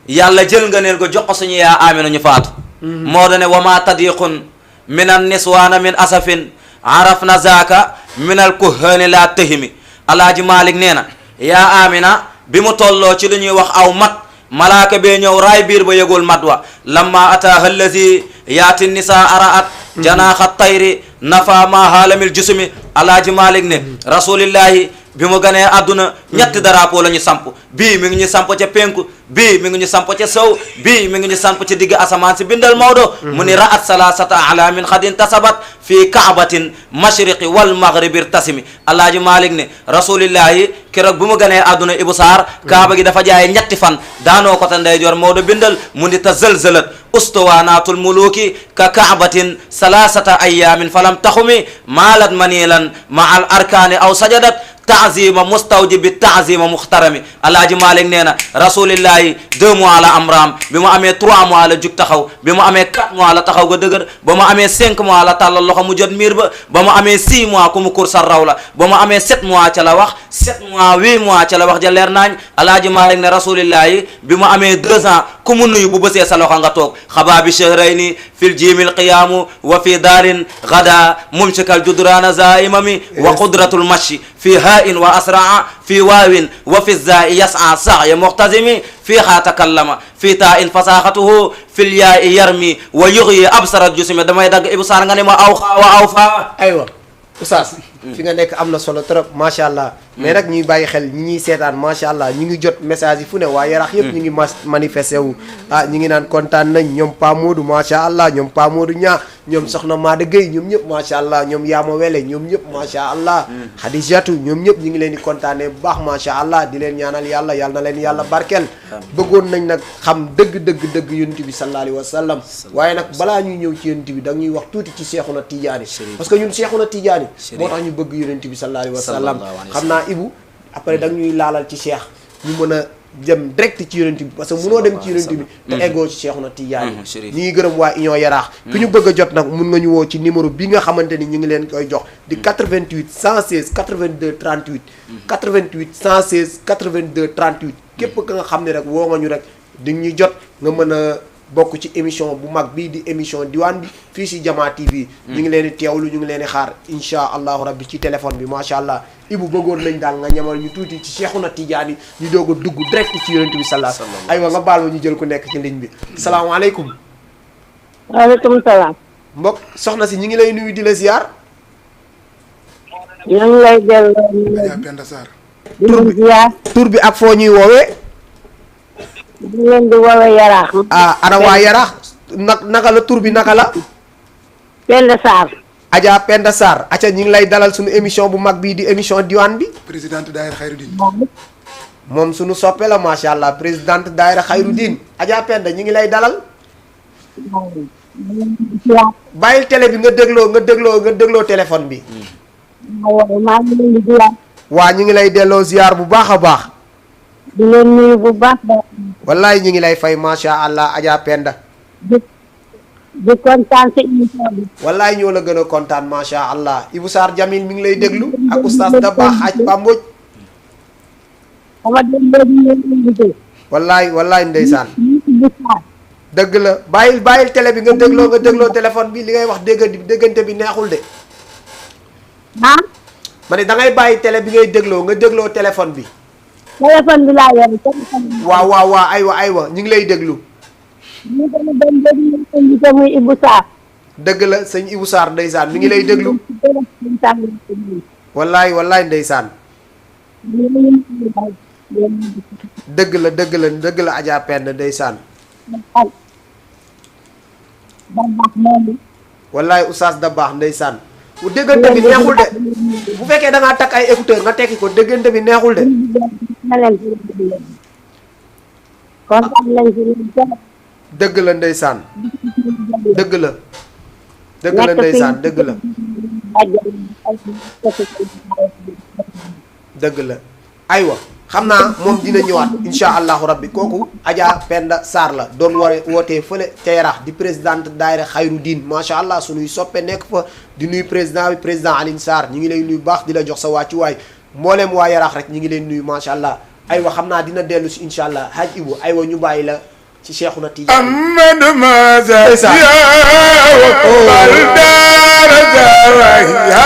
yàlla jël nga neel ko jox ko suñu yaa amina ñu faatu moo da ne wa ma tadiqun min an niswaana min asafin araf na zaaka min al kuhani la tahimi Alaaji Malick nee na yaa amina bi mu tolloo ci lu ñuy wax aw mat malaaka bee ñëw raay biir ba yëgul mat wa lamma ataaha allazi yaati nisaa araat janaaxa tayri nafa ma haalamil jusumi Alaaji Malick ne rasulillahi bi mu ganee àdduna ñetti drapeau la ñu samp bii mi ngi ñu samp ca penku bii mi ngi ñu samp ca sow bii mi ngi ñu samp ca digg asamaan si bindal Maodo mu ni ra'at salasata alamin xadin tasabat fii kaabatin mashriqi wal maghribi irtasimi Alaaji Malick ne rasulillahi keroog bu mu ganee àdduna Ibou Sarr kaaba gi dafa jaay ñetti fan daanoo ko ta ndeyjoor Maodo bindal mu ni ta zalzalat ustuwaanatul muluki ka kaabatin salasata ayamin falam taxumi maalat manilan ma al arkaani aw sajadat taazima mustawjibi taazima muxtarami Alaaji Malick nee na rasulillahi 2 mois la am raam bi mu amee 3 mois la jug taxaw bi mu amee 4 mois la taxaw ga dëgër ba mu amee 5 mois la tàllal loxo mu jot miir ba mu amee 6 mois ku mu kursal raw la ba mu amee 7 mois ca la wax 7 mois 8 mois ca la wax ja leer naañ Alaaji Malick ne rasulillahi bi mu amee 2 ans ku mu nuyu bu bësee sa loxo nga toog xabaabi shahrayni fil jiimil qiyaamu wa fi daarin gada mumsikal judraana zaimami wa qudratul mashi fi haa'in wa asraa fi waawin wa fi zaa'i yas'a sa'ya muxtazimi fiihaa takallama fi taa'in fasaaxatuhu fil yaa'i yarmi wa yughyi absara jusimi damay dagg Ibou Sarr nga ne ma awxaa wa awfaa aywa Oustaz fi nga nekk am na solo trop macha allah mais nag ñuy bàyyi xel ñi ñuy seetaan macha allah ñu ngi jot message yi fu ne waa Yarax yëpp ñu ngi manifesté wu ñu ngi naan kontaan nañ ñoom Pa Modou macha allah ñoom Pa Modou ñaa ñoom soxna Maada Gueye ñoom ñëpp macha allah ñoom Yaama Wele ñoom ñëpp macha allah Hadijatu ñoom ñëpp ñu ngi leen di kontaanee bu baax macha allah di leen ñaanal yàlla yal na leen yàlla barkeel bëggoon nañ nag xam dëgg yonent bi sallallahu alayhi wa sallam waaye nag balaa ñuy ñëw ci yonent bi da ñuy wax tuuti ci Seexuna Tijaani parce que ñun Seexuna Tijaani moo tax ñu bëgg yonent bi sallallahu alayhi wa sallam xam naa Ibou après da ñuy laalal ci Cheikh ñu mën a dem direct ci yonent bi parce que munoo dem ci yonent bi te eggoo ci Seexuna Tijaani ñi ngi gërëm waa Union Yaraax ku ñu bëgg a jot nag mun nga ñu woo ci numéro bi nga xamante ni ñu ngi leen koy jox di 88 116 82 38 88 116 82 38 képp ka nga xam ne rek woo nga ñu rek di ñuy jot nga mën a bokk ci émission bu mag bii di émission diwaan bi fii si Jamaa TV ñu ngi leen di teewlu ñu ngi leen di xaar insha allahu rabbi ci téléphone bi macha allah Ibou bëggoon nañ daal nga ñamal ñu tuuti ci Seexuna Tijaani ñu doog a dugg direct ci yonent bi sallallahu alayhi wa sallam aywa nga baal ma ñu jël ku nekk ci ligne bi salaamaaleykum waaleykum salaam. mbokk soxna si ñu ngi lay nuyu di la ziar ñu ngi lay delloo Adja Penda Sarr. ziar tur bi ak foo ñuy woowee di leen di woowee Yaraax. ana waa Yaraax naka la tur bi naka la Penda Sarr. Adja Penda Sarr acca ñu ngi lay dalal suñu émission bu mag bii di émission diwaan bi présidente daayira Xayrudin. moom suñu soppe la macha allah présidente daayira Xayrudin Adja Penda ñu ngi lay dalal bàyyil télé bi nga dégloo téléphone bi maa ngi leen di ziar. waa ñu ngi lay delloo ziar bu baax a baax di leen nuyu bu baax. wallaay ñu ngi lay fay macha allah Adja Penda di kontaan si émission bi. wallaay ñoo la gën a kontaan macha allah Ibou Sarr Jamil mi ngi lay déglu ak oustaz Dabakh Hadj Pamboj sama doom léegi ñu ngi invité. wallaay ndeysaan Ibou Sarr. dëgg la bàyyil télé bi nga dégloo téléphone bi li ngay wax déggante bi neexul de ah. ma ne da ngay bàyyi télé bi ngay dégloo téléphone bi téléphone bi laa yor téléphone bi. waaw aywa ñu ngi lay déglu ñu ngi doon léegi ñu ngi invité muy Ibou Sarr. dëgg la sëñ Ibou Sarr ndeysaan mi ngi lay déglu wallaay ndeysaan dëgg la Adja Penda ndeysaan wallaay Oustaz da baax ndeysaan bu déggante bi neexul de bu fekkee da ngaa takk ay écouteur nga tekki ko déggante bi neexul de dëgg la ndeysaan dëgg la ndeysaan dëgg la aywa xam naa moom dina ñëwaat insha allahu rabbi kooku Adja Penda Sarr la doon wootee fële ca Yaraax di présidente daayira Xayru Diin macha allah sunuy soppe nekk fa di nuyu président bi président Alioune Sarr ñi ngi lay nuyu baax di la jox sa wàccuwaay mbooleem waa Yaraax rek ñi ngi leen nuyu macha allah aywa xam naa dina dellu si insha allah Hadj Ibou aywa ñu bàyyi la ci Cheikhouna Tidiane Ahmad Maza ya bal dar zawaya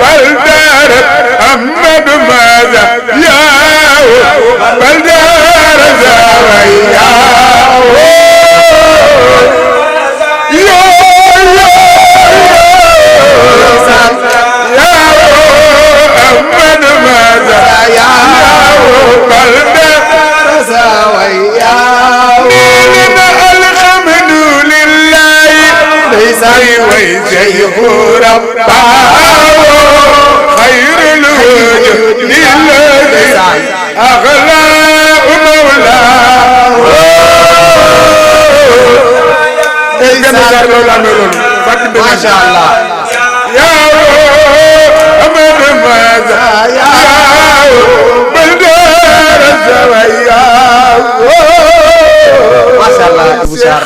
بلدارت أحمد ماذا يا بلدار زاوية يا أحمد ماذا يا بلدار زاوية الحمد لله ليس ويشيخ ربه خير الوجود للذي أغلى مولاه ما شاء الله يا أمر ماذا يا بلدار الزوايا macha allah Ibou Sarr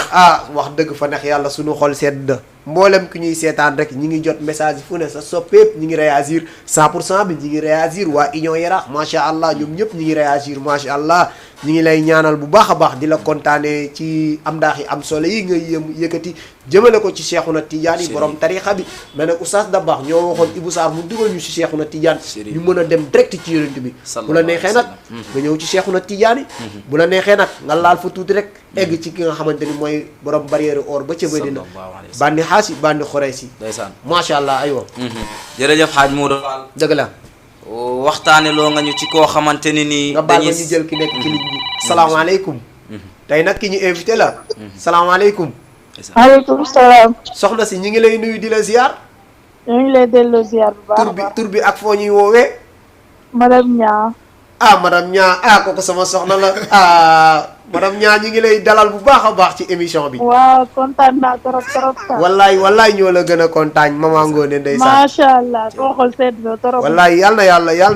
wax dëgg fa neex yàlla sunu xol sedd na mboolem ki ñuy seetaan rek ñi ngi jot message fu ne sa soppeep ñi ngi réagir 100% bi ñi ngi réagir waa Union Yaraax macha allah ñoom ñëpp ñi ngi réagir macha allah ñi ngi lay ñaanal bu baax a baax di la kontaane ci am ndaax yi am solo yi nga yëkkati jëmale ko ci Cheikhouna Tidiane yi borom tarixa bi mais nag Oustaz da baax ñoo waxoon Ibou Sarr mu dugal ñu ci Cheikhouna Tidiane ñu mën a dem direct ci yonent bi bu la neexee nag nga ñëw ci Cheikhouna Tidiane yi bu la neexee nag nga laal fa tuuti rek egg ci ki nga xamante ni mooy borom barrière or ba ca Medina bànni xaasi bànni xorey si ndeysaan macha allah aywa jërëjëf Hadj Modou Fall dëgg la waxtaane loo nga ñu ci koo xamante ni nii nga baal ma ñu jël ki nekk ci ligne bi salaamaaleykum tey nag ki ñu invité la salaamaaleykum maaleykum salaam. soxna si ñi ngi lay nuyu di la ziar ñu ngi lay delloo ziar bu baax a baax. tur bi ak foo ñuy woowee madame Niang. madame Niang kooku sama soxna la madame Niang ñi ngi lay dalal bu baax a baax ci émission bi. waaw kontaan naa trop trop. wallaay ñoo la gën a kontaan Mama Ngoné ndeysaan. macha allah koo xool sedd na trop. wallaay yal na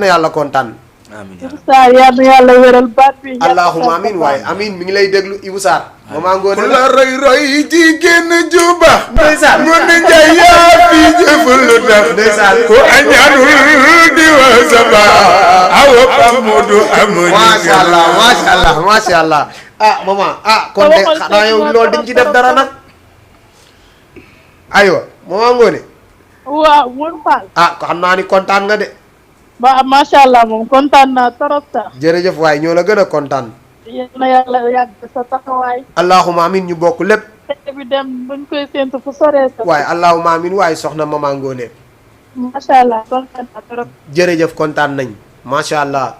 yàlla kontaan. amiin Ibou Sarr yal na yàlla wéral baat bi. allahumma amiin waaye amiin mi ngi lay déglu Ibou Sarr. Mama Ngoné ku la roy jigéen juba. ndeysaan Ngoné Ndiaye yaa fi jëfal lu tax. ndeysaan ku añaanul di wa saba. awa Pamudu amuñu. macha allah. maman kon de xanaa yow loolu dañ ci def dara nag. aywa Mama Ngoné. waaw Modou Fall. ko xam naa ni kontaan nga de. macha allah moom kontaan naa trop sax. jërëjëf waaye ñoo la gën a kontaan. yal na yàlla yàgg sa taxawaay. allahumma amin ñu bokk lépp. tey bi dem buñ koy séntu fu soree sa. waaye allahumma amin waaye soxna Mama Ngoné. macha allah kontaan naa trop. jërëjëf kontaan nañ macha allah.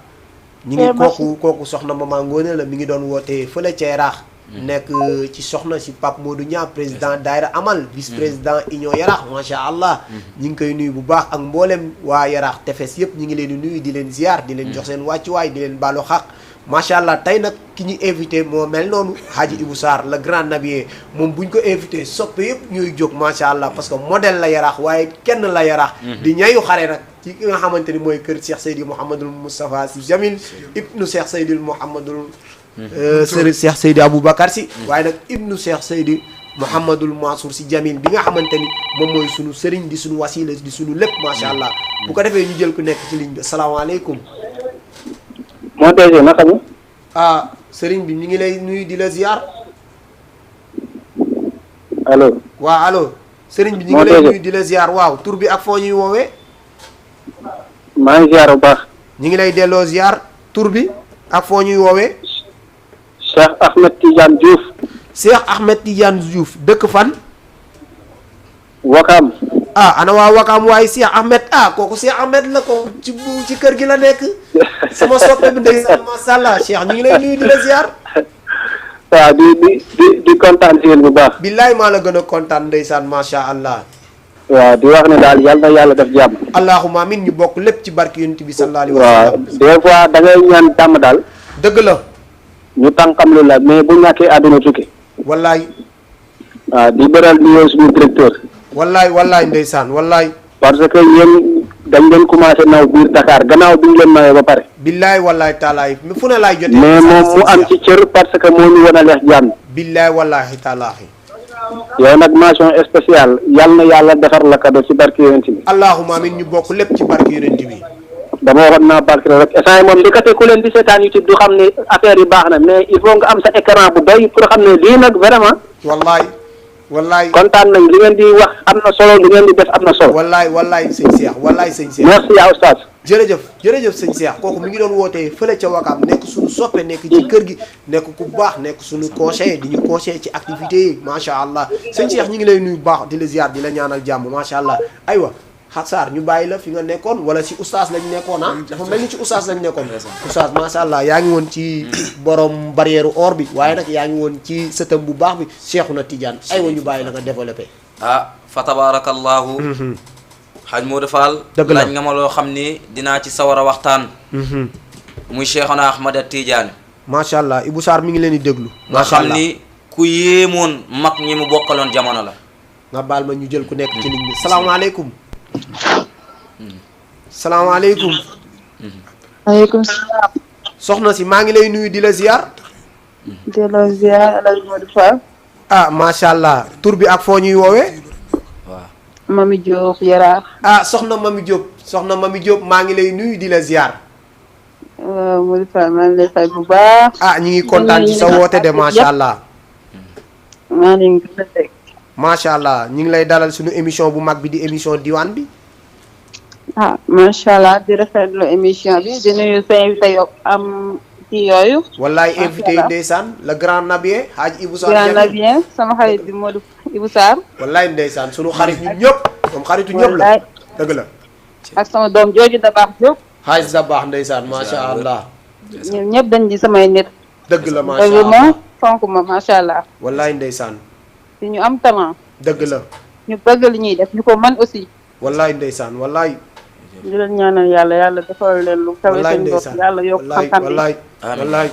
ñi ngi kooku soxna Mama Ngoné la mi ngi doon wootee fële ca Yaraax nekk ci soxna si Pape Modou Niang président daayira amal vice président Union Yaraax macha allah. ñi ngi koy nuyu bu baax ak mboolem waa Yaraax tefes yëpp ñi ngi leen di nuyu di leen ziar di leen jox seen wàccuwaay di leen baalu xaq macha allah tey nag ki ñu invité moo mel noonu Hadji Ibou Sarr le grand nabier moom bu ñu ko invité soppe yëpp ñooy jóg macha allah parce que modèle la Yaraax waaye kenn la Yaraax di ñayu xare nag ci ki nga xamante ni mooy kër Cheikh Seydi Mouhamadul Moustapha Sy Jamil ibnu Cheikh Seydi Mouhamadul Cheikh Seydi Aboubacar Sy waaye nag ibnu Cheikh Seydi Mouhamadul Mansour Sy Jamil bi nga xamante ni moom mooy sunu sëriñ di sunu wasila di sunu lépp macha allah bu ko defee ñu jël ku nekk ci ligne bi asalaamaaleykum moo tege naka mu. ah sëriñ bi ñu ngi lay nuyu di la ziar. allo. waaw allo. sëriñ bi ñu ngi lay nuyu di la ziar waaw tur bi ak foo ñuy woowee. maa ngi ziar bu baax. ñu ngi lay delloo ziar tur bi ak foo ñuy woowee. Cheikh Ahmed Tidiane Diouf. Cheikh Ahmed Tidiane Diouf dëkk fan. Wakam. ana waa Wakaam waaye Cheikh Ahmed kooku Cheikh Ahmed la ko ci kër gi la nekk sama soppe bi ndeysaan masha Allah Cheikh ñu ngi lay nuyu di la ziar. waaw di kontaan si yéen bu baax. billaay maa la gën a kontaan ndeysaan masha Allah. waaw di wax ne daal yal na yàlla def jàmm. allahumma amin ñu bokk lépp ci barki yonent bi sallallahu alayhi wa waaw sallam. des fois da ngay ñaan jàmm daal. dëgg la. ñu tànkam lu la mais bu ñàkkee àdduna tukki. wallaay. waaw di beral nuyoo suñu directeur. wallaay ndeysaan wallaay. parce que yéen dañ leen commencé naw biir Dakar gannaaw bi ñu leen nawee ba pare. billaay wallaay taalaay fu ne laay jotee. mais moom mu am ci cër parce que moo ñu wan a leex jàmm. billaay wallahi taalaahi. yow nag mention spéciale yal na yàlla defar la kado ci barke yonent bi. allahumma amin ñu bokk lépp ci barki yonent bi. dama waxoon naa barke rek instant moom li kat ku leen di seetaan YouTube du xam ne affaire yi baax na mais il faut nga am sa écran bu doy pour xam ne lii nag vraiment. wallaay. kontaan nañ li ngeen di wax am na solo li ngeen di def am na solo. wallaay sëñ Cheikh wallaay sëñ Cheikh. merci yaa oustaz. jërëjëf sëñ Cheikh kooku mi ngi doon wootee fële ca Wakaam nekk suñu soppe nekk ci kër gi nekk ku baax nekk suñu conseiller di ñu conseiller ci activités yi macha allah sëñ Cheikh ñu ngi lay nuyu bu baax di la ziar di la ñaanal jàmm macha allah aywa xasaar ñu bàyyi la fi nga nekkoon wala si oustaz lañ nekkoon dafa mel ni ci oustaz lañ nekkoon oustaz macha allah yaa ngi woon ci borom barrière or bi waaye nag yaa ngi woon ci sëtam bu baax bi Cheikhouna Tidiane aywa ñu bàyyi la nga développé. fa tabarakallahu xaj Modou Fall dëgg la laaj nga ma loo xam ni dinaa ci sawar a waxtaan muy Cheikhouna Ahmada Tidiane macha allah Ibou Sarr mi ngi leen di déglu nga xam ni ku yéemoon mag ñi mu bokkaloon jamono la nga baal ma ñu jël ku nekk ci ligne bi salaamaaleykum salaamaaleykum maaleykum salaam. soxna si maa ngi lay nuyu di la ziar delloo ziar El Hadj Modou Fall. macha allah tur bi ak foo ñuy woowee waaw Mami Diop Yaraax. soxna Mami Diop maa ngi lay nuyu di la ziar waaw Modou Fall maa ngi lay fay bu baax. ñu ngi kontaan ci sa woote de macha allah maa ngi leen di teg. macha allah ñu ngi lay dalal suñu émission bu mag bi di émission diwaan bi macha allah di rafetlu émission bi di nuyu sa invité yo am ci yooyu. wallaay invité yi ndeysaan le grand Nabien Hadj Ibou Sarr grand Nabien sama xarit bi Modou Ibou Sarr. wallaay ndeysaan suñu xarit ñun ñëpp moom xaritu ñëpp la dëgg la ak sama doom jooju da baax Diop. Hadj da baax ndeysaan macha allah ñun ñëpp dañ di samay nit. dëgg la macha dëgg allah ma fonk ma macha allah. wallaay ndeysaan te ñu am talent. dëgg la ñu bëgg li ñuy def ñu ko mën aussi. wallaay ndeysaan wallaay di leen ñaanal yàlla defal leen lu kawe wallaay seen bopp ndeysaan yàlla yokk xam-xam bi wallaay wallaay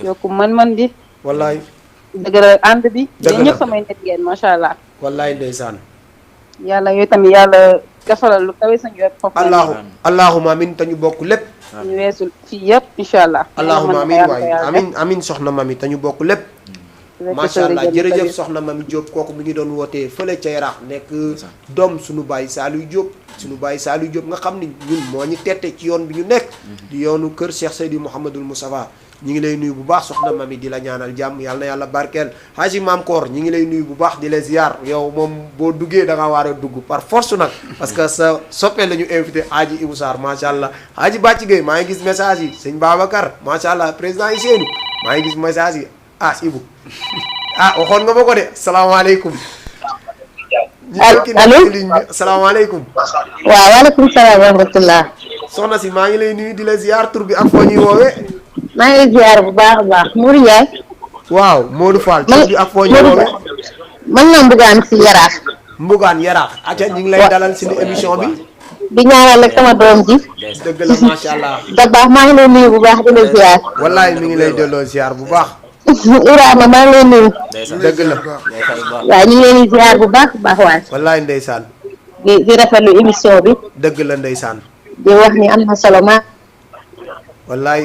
yokk mën-mën bi wallaay dëgëral ànd bi dëgg la yéen ñëpp samay nit ngeen macha allah wallaay ndeysaan yàlla yooyu tamit yàlla defalal lu kawe seen yokk foofu allahuma amin te ñu bokk lépp ñu weesul fii yëpp incha allah allahuma amin waay amin soxna mami te ñu bokk lépp macha allah jërëjëf soxna Mami Diop kooku mi ngi doon wootee fële ca Yaraax nekk doom suñu baay Saliou Diop nga xam ni ñun moo ñu tette ci yoon bi ñu nekk di yoonu kër Cheikh Seydi Mouhamadul Moustapha ñi ngi lay nuyu bu baax soxna Mami di la ñaanal jàmm yàlla na yàlla barkeel Haji Maam Koor ñi ngi lay nuyu bu baax di la ziar yow moom boo duggee da nga war a dugg par force nag parce que sa soppee la ñu invité Haji Ibou Sarr macha allah Haji Bàcci Gueye maa ngi gis message yi sëñ Babacar macha allah président yi seenu maa ngi gis message yi Ibou waxoon nga ma ko de salaamaaleykum. allo salaamaaleykum. waaw waaleykum salaam wa rahmatulah. soxna si maa ngi lay nuyu di la ziar tur bi ak foo ñuy woowee. maa ngi lay ziar bu baax a baax Mourou Ndiaye. waaw Modou Fall tur bi ak foo ñuy woowee. man la Mbougane si Yaraax. Mbougane Yaraax. acca ñu ngi lay dalal si émission bi. di ñaanal rek sama doom ji. dëgg la macha allah. da baax maa ngi lay nuyu bu baax di la ziar. wallaay mi ngi lay delloo ziar bu baax. Ibrahima maa ngi lay nuyu. dëgg la. waaw ñu ngi leen di ziar bu baax waay. wallaay ndeysaan. di rafetlu émission bi. dëgg la ndeysaan. di wax ni am na solo ma. wallaay.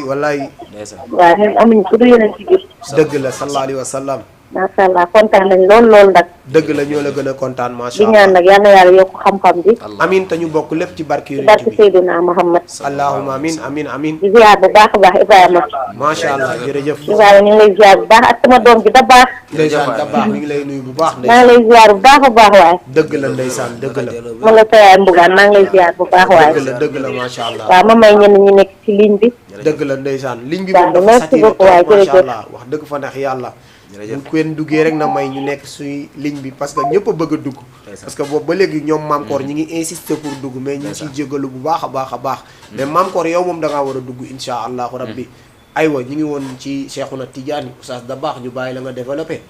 waaw ñun amuñu ku dul yeneen ci biir. dëgg la sallallahu alayhi wa sallam. macha allah kontaan nañ lool nag. dëgg la ñoo la gën a kontaan macha di allah ñaan nag yal na yàlla yokk xam-xam bi. amin te ñu bokk lépp ci barke ci yonent barke bi Seydina Muhammad. allahumma amin di ziar bu baax a baax Ibrahima. macha allah jërëjëf Ibrahima ñu ngi lay ziar bu baax ak sama doom bi da baax. ndeysaan da baax ñu ngi lay nuyu bu baax maa ngi lay ziar bu baax a baax waaye. dëgg la ndeysaan dëgg la man la Tayaay Mbugaan maa ngi lay ziar bu baax waaye. dëgg la macha allah waaw ma may ñenn ñi nekk ci ligne bi. dëgg la ndeysaan ligne bi waaw moom dafa merci saturé beaucoup waaye macha jërëjëf. allah wax dëgg fa neex yàlla bu kenn duggee rek na may ñu nekk suy ligne bi parce que ñëpp a bëgg a dugg parce que boobu ba léegi ñoom Mamkoor ñi ngi insister pour dugg mais ñu ngi ciy jégalu bu baax a baax a baax mais Mamkoor yow moom da ngaa war a dugg insha allahu rabbi aywa ñu ngi woon ci Cheikhouna Tidiane Oustaz da baax ñu bàyyi la nga développé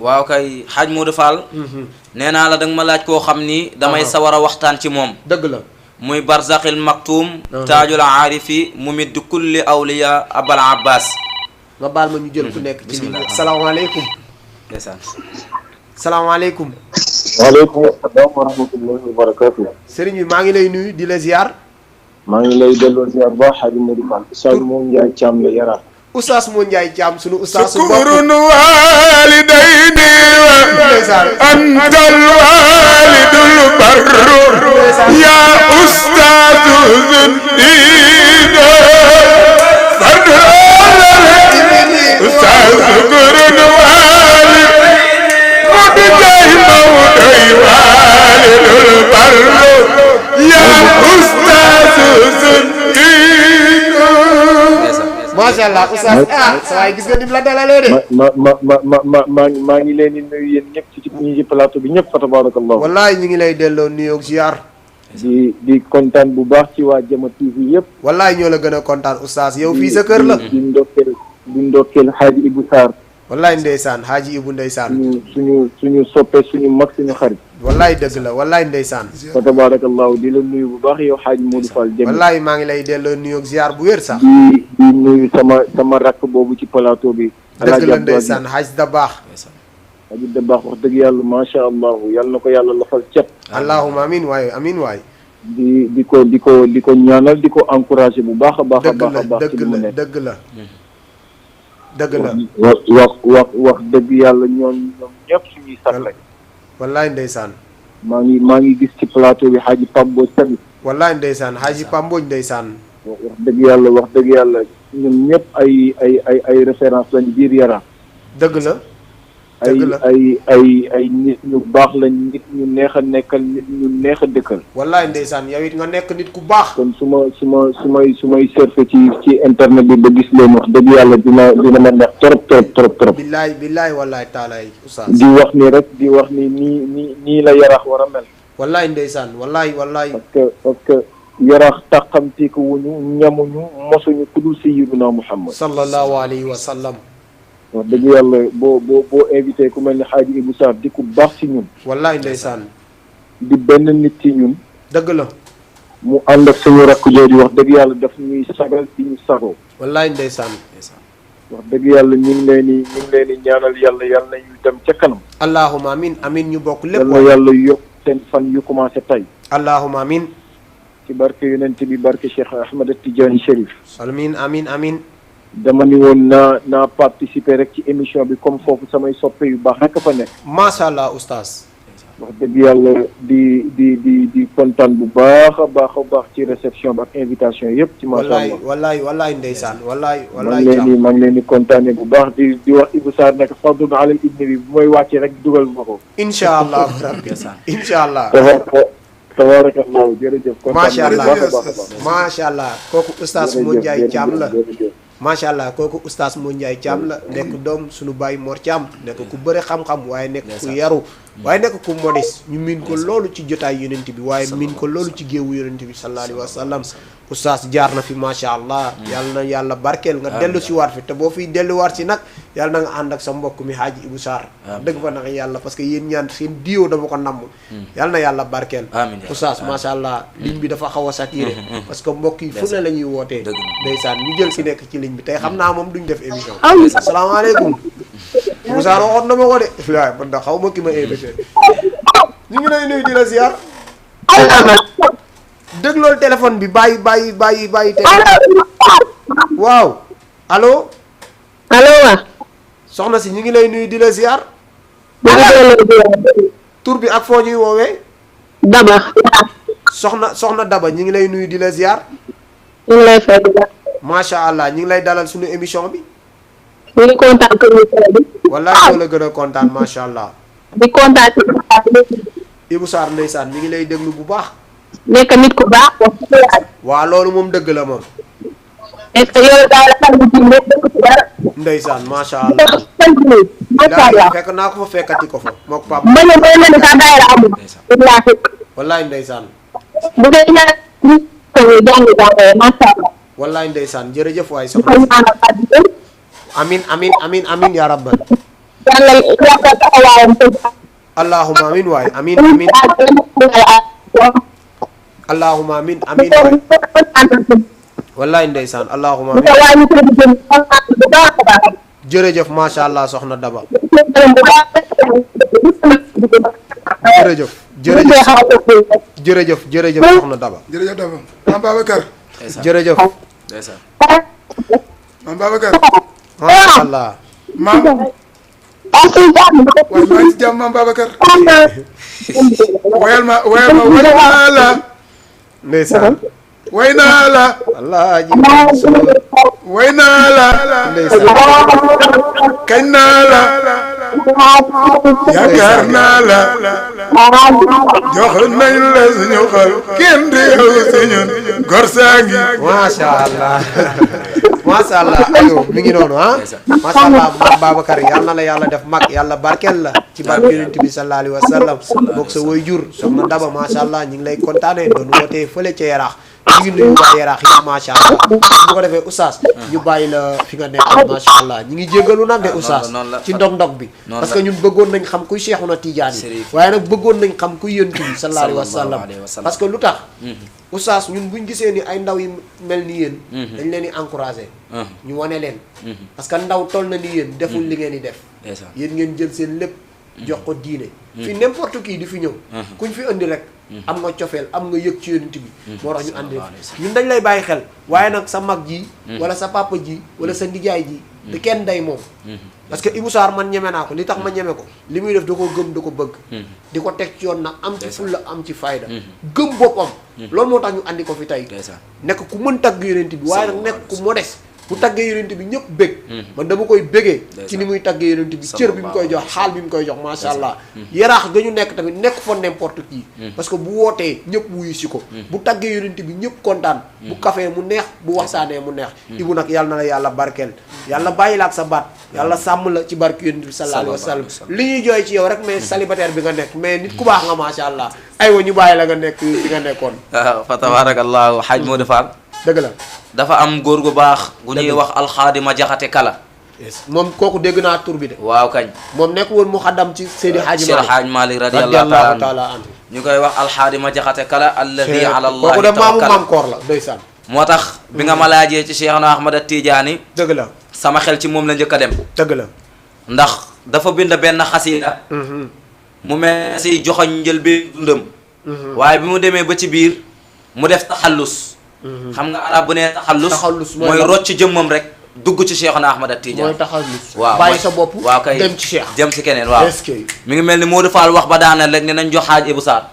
waaw kay xaaj Modou Fall nee naa la danga ma laaj koo xam ni damay sawar a waxtaan ci moom dëgg la muy barzaqil maktum taajul aarifi mumid kulli awliya abal abbas nga baal ma ñu jël ku nekk ci ligne bi salaamaaleykum salaamaaleykum waaleykum salaam wa rahmatullahi wa barakatuh sëriñ bi maa ngi lay nuyu di la ziar maa ngi lay delloo ziar ba Hadji Modou Fall Oustaz moom Ndiaye Thiam la Yara Oustaz moo Ndiaye Thiam sunu Oustaz su sukurun walidayni antal walidul barru ya ustazu zundina Oustaz sukurun walid mabijay mawday walidul barru ya ustazu zundina macha allah Oustaz waaye gis nga ni mu la dalalee de maa ngi leen di nuyu yéen ñëpp ci ñi ci plateau bi ñëpp fa tabarakallah wallaay ñu ngi lay delloo nuyoo ziar di kontaan bu baax ci waa Jama TV yëpp wallaay ñoo la gën a kontaan Oustaz yow fii sa kër la di ndokkeel Hadji Ibou Sarr wallaay ndeysaan Hadji Ibou ndeysaan suñu soppe suñu mag suñu xarit wallaay dëgg la wallaay ndeysaan fa tabarakallahu di la nuyu bu baax yow Hadji Modou Fall Jama wallaay maa ngi lay delloo nuyoo ziar bu wér sax di nuyu sama rakk boobu ci plateau bi dëgg la ndeysaan Hadj da baax Hadji da baax wax dëgg yàlla macha allah yàlla na ko yàlla lafal cet allahumma amin waay amin waay di ko ñaanal di ko encouragé bu baax a baax a baax a baax ci li mu nekk dëgg la dëgg la wax dëgg yàlla ñoom ñëpp suñuy sax lañ wallaay ndeysaan maa ngi gis ci plateau bi Hadji Pambo tamit wallaay ndeysaan Hadji Pambooj ndeysaan wax dëgg yàlla ñoom ñëpp ay référence lañ biir Yara dëgg la ay nit ñu baax lañ nit ñu neex a nekkal nit ñu neex a dëkkal wallaay ndeysaan yow it nga nekk nit ku baax kon su may surfe ci internet bi ba gis leen wax dëgg yàlla dina ma neex trop billaay wallaay taalaay Oustaz di wax ni nii la Yaraax war a mel wallaay ndeysaan wallaay parce que Yaraax taxamti ko wuñu ñamuñu mosuñu ku dul sayyiduna Muhammad sallallahu alayhi wa sallam wax dëgg yàlla boo invité ku mel ni Hadji Ibou Sarr di ku baax ci ñun wallaay ndeysaan di benn nit ci ñun dëgg la mu ànd ak suñu rakk jooju wax dëgg yàlla daf ñuy sagal di ñu sagoo wallaay ndeysaan wax dëgg yàlla ñu ngi leen di ñaanal yàlla na ñu dem ca kanam allahumma amin ñu bokk lépp yàlla yokk seen fan yu commencé tey allahumma amin ci barke yonent bi barke Cheikh Ahmed Tidiane Chérif amin dama ni woon naa participer rek ci émission bi comme foofu samay soppe yu baax rek fa nekk macha allah Oustaz wax dëgg yàlla di kontaan bu baax a baax ci réception bi ak invitation yëpp ci macha allah wallaay ndeysaan wallaay maa ngi leen di kontaane bu baax di wax Ibou Sarr nekk fadlun alal ibni bi bu may wàccee rek dugal ma ko incha allah rabbi incha allah tabarakallah jërëjëf macha allah kooku Oustaz moo Ndiaye Thiam la macha allah kooku Oustaz moo Ndiaye Thiam la nekk doom suñu baay Mor Thiam nekk ku bëre xam-xam waaye nekk ku yaru waaye nekk ku modeste ñu miin ko loolu ci jotaay yonent bi waaye miin ko loolu ci géewu yonent bi sallallahu alayhi wa sallam Oustaz jaar na fi macha allah yàlla na yàlla barkeel nga dellu si waat fi te boo fiy delluwaat si nag yàlla na nga ànd ak sa mbokk mi Hadji Ibou Sarr dëgg fa nag yàlla parce que yéen ñaan seen diwo dama ko namm yàlla na yàlla barkeel Oustaz macha allah ligne bi dafa xaw a saturé parce que mbokk yi fu ne la ñuy wootee ndeysaan ñu jël ki nekk ci ligne bi tey xam naa moom duñ def émission asalaamaaleykum Ibou Sarr waxoon na ma ko de waaye man da xaw ma ki ma invité ñu ngi lay nuyu di la ziar déglool téléphone bi bàyyi tey waaw allo waa soxna si ñu ngi lay nuyu di la ziar. tur bi ak foo ñuy woowee. Daba. soxna Daba ñu ngi lay nuyu di la ziar. ñu ngi lay fay bu baax. macha allah ñu ngi lay dalal suñu émission bi. ñu ngi kontaan kër bi. wallaay ñoo la gën a kontaan macha allah. di kontaan ci Ibou Sarr ndeysaan mi ngi lay déglu bu baax. nekk nit ku baax wax dëgg yàlla. waa loolu moom dëgg la moom. est-ce que yow daal la xam ne dëkk ci dara. ndeysaan macha allah. macha allah fekk naa ko fa fekkati ko fa mook papa. ma ne mooy mel ni sax daayira amul. wallaay ndeysaan. bu dee ñaar ñu jàng macha allah. wallaay ndeysaan jërëjëf waay di ko soxna. ñaanal àddina. amin yaa rabbal. yàlla yàlla taxawaayam allahumma amin waay amin allahumma amin waay. wallaay ndeysaan allahumma amin. jërëjëf macha allah soxna Daba. jërëjëf soxna Daba. jërëjëf Daba. Maam Babacar. jërëjëf. Maam Babacar. macha allah. maam. waaye maa ngi ci jàmm Maam Babacar. wayal ma way naa la. ndeysaan. way naa la. wallaahi. way naa la. ndeysaan. kañ naa la. yaakaar naa la. jox nañ la suñu xol kenn du yow si ñun gor saa ngi. macha allah. macha allah ayo mi ngi noonu ah. macha allah Maam Babacar yal na la yàlla def mag yàlla barkeel la. ci barke Yonent bi sallallahu alayhi wa sallam. bokk sa waajur soxna Daba macha allah ñu ngi lay kontaanee doon wootee fële ca Yaraax. ñu ngi nuyu waa Yaraax yi macha allah bu ko defee oustaz ñu bàyyi la fi nga nekk macha allah ñu ngi jéggalu nag de oustaz ci ndog-ndog bi parce que ñun bëggoon nañ xam kuy Cheikhuna Tidiane yi waaye nag bëggoon nañ xam kuy Yonent bi sallallahu alayhi wa sallam parce que lu tax oustaz ñun buñ gisee ni ay ndaw yi mel ni yéen dañ leen di encouragé ñu wane leen parce que ndaw toll na ni yéen deful li ngeen di def yéen ngeen jël seen lépp jox ko diine fi n'importe qui di fi ñëw kuñ fi indi rek am nga cofeel am nga yëg ci Yonent bi moo tax ñu àndi ñun dañ lay bàyyi xel waaye nag sa mag ji wala sa papa ji wala sa ndijaay ji te kenn day moom parce que Ibou Sarr man ñeme naa ko li tax ma ñeme ko li muy def da ko gëm da ko bëgg di ko teg ci yoon nag am ci fulla am ci fayda gëm boppam loolu moo tax ñu andi ko fi tey nekk ku mën tagg Yonent bi waaye nag nekk ku modeste bu taggee Yonent bi ñëpp bëgg man dama koy bëggee ci ni muy taggee Yonent bi cër bi mu koy jox xaal bi mu koy jox macha allah Yaraax ga ñu nekk tamit nekk fa n'importe qui parce que bu wootee ñëpp wuyu si ko bu taggee Yonent bi ñëpp kontaan bu kafee mu neex bu waxtaanee mu neex Ibu nag yàlla na la yàlla barkeel yàlla bàyyi la ak sa baat yàlla sàmm la ci barke Yonent bi sallallahu alayhi wa sallam li ñuy jooy ci yow rek mais célibataire bi nga nekk mais nit ku baax nga macha allah aywa ñu bàyyi la nga nekk fi nga nekkoon waaw fa tabarakallahu Haj Modou Fall dëgg la dafa am góor gu baax gu ñuy wax alxaadima jaxate kala moom kooku dégg naa tur bi de waaw kañ moom nekk woon mu xaddam ci Seydi Hadji Cheikh Hadj Malick radiyallahu taala anhu ñu koy wax alxaadima jaxate kala alladi ala allahi kooku de maamu maam koor la ndeysaan moo tax bi nga ma laajee ci Cheikhna Ahmad Tidiane dëgg la sama xel ci moom la njëkk a dem dëgg la ndax dafa bind benn xasida mu mel si joxoñ njël bi dundam waaye bi mu demee ba ci biir mu def taxallus xam nga arab bu nee taxallus mooy rocc jëmmam rek dugg ci Cheikhna Ahmad Tidiane mooy taxallus waaw bàyyi sa bopp waaw kay dem ci Cheikh jëm si keneen waaw est-ce que mi ngi mel ni Modou Fall wax ba daaneel rek ne nañ jox Hadj Ibou Sarr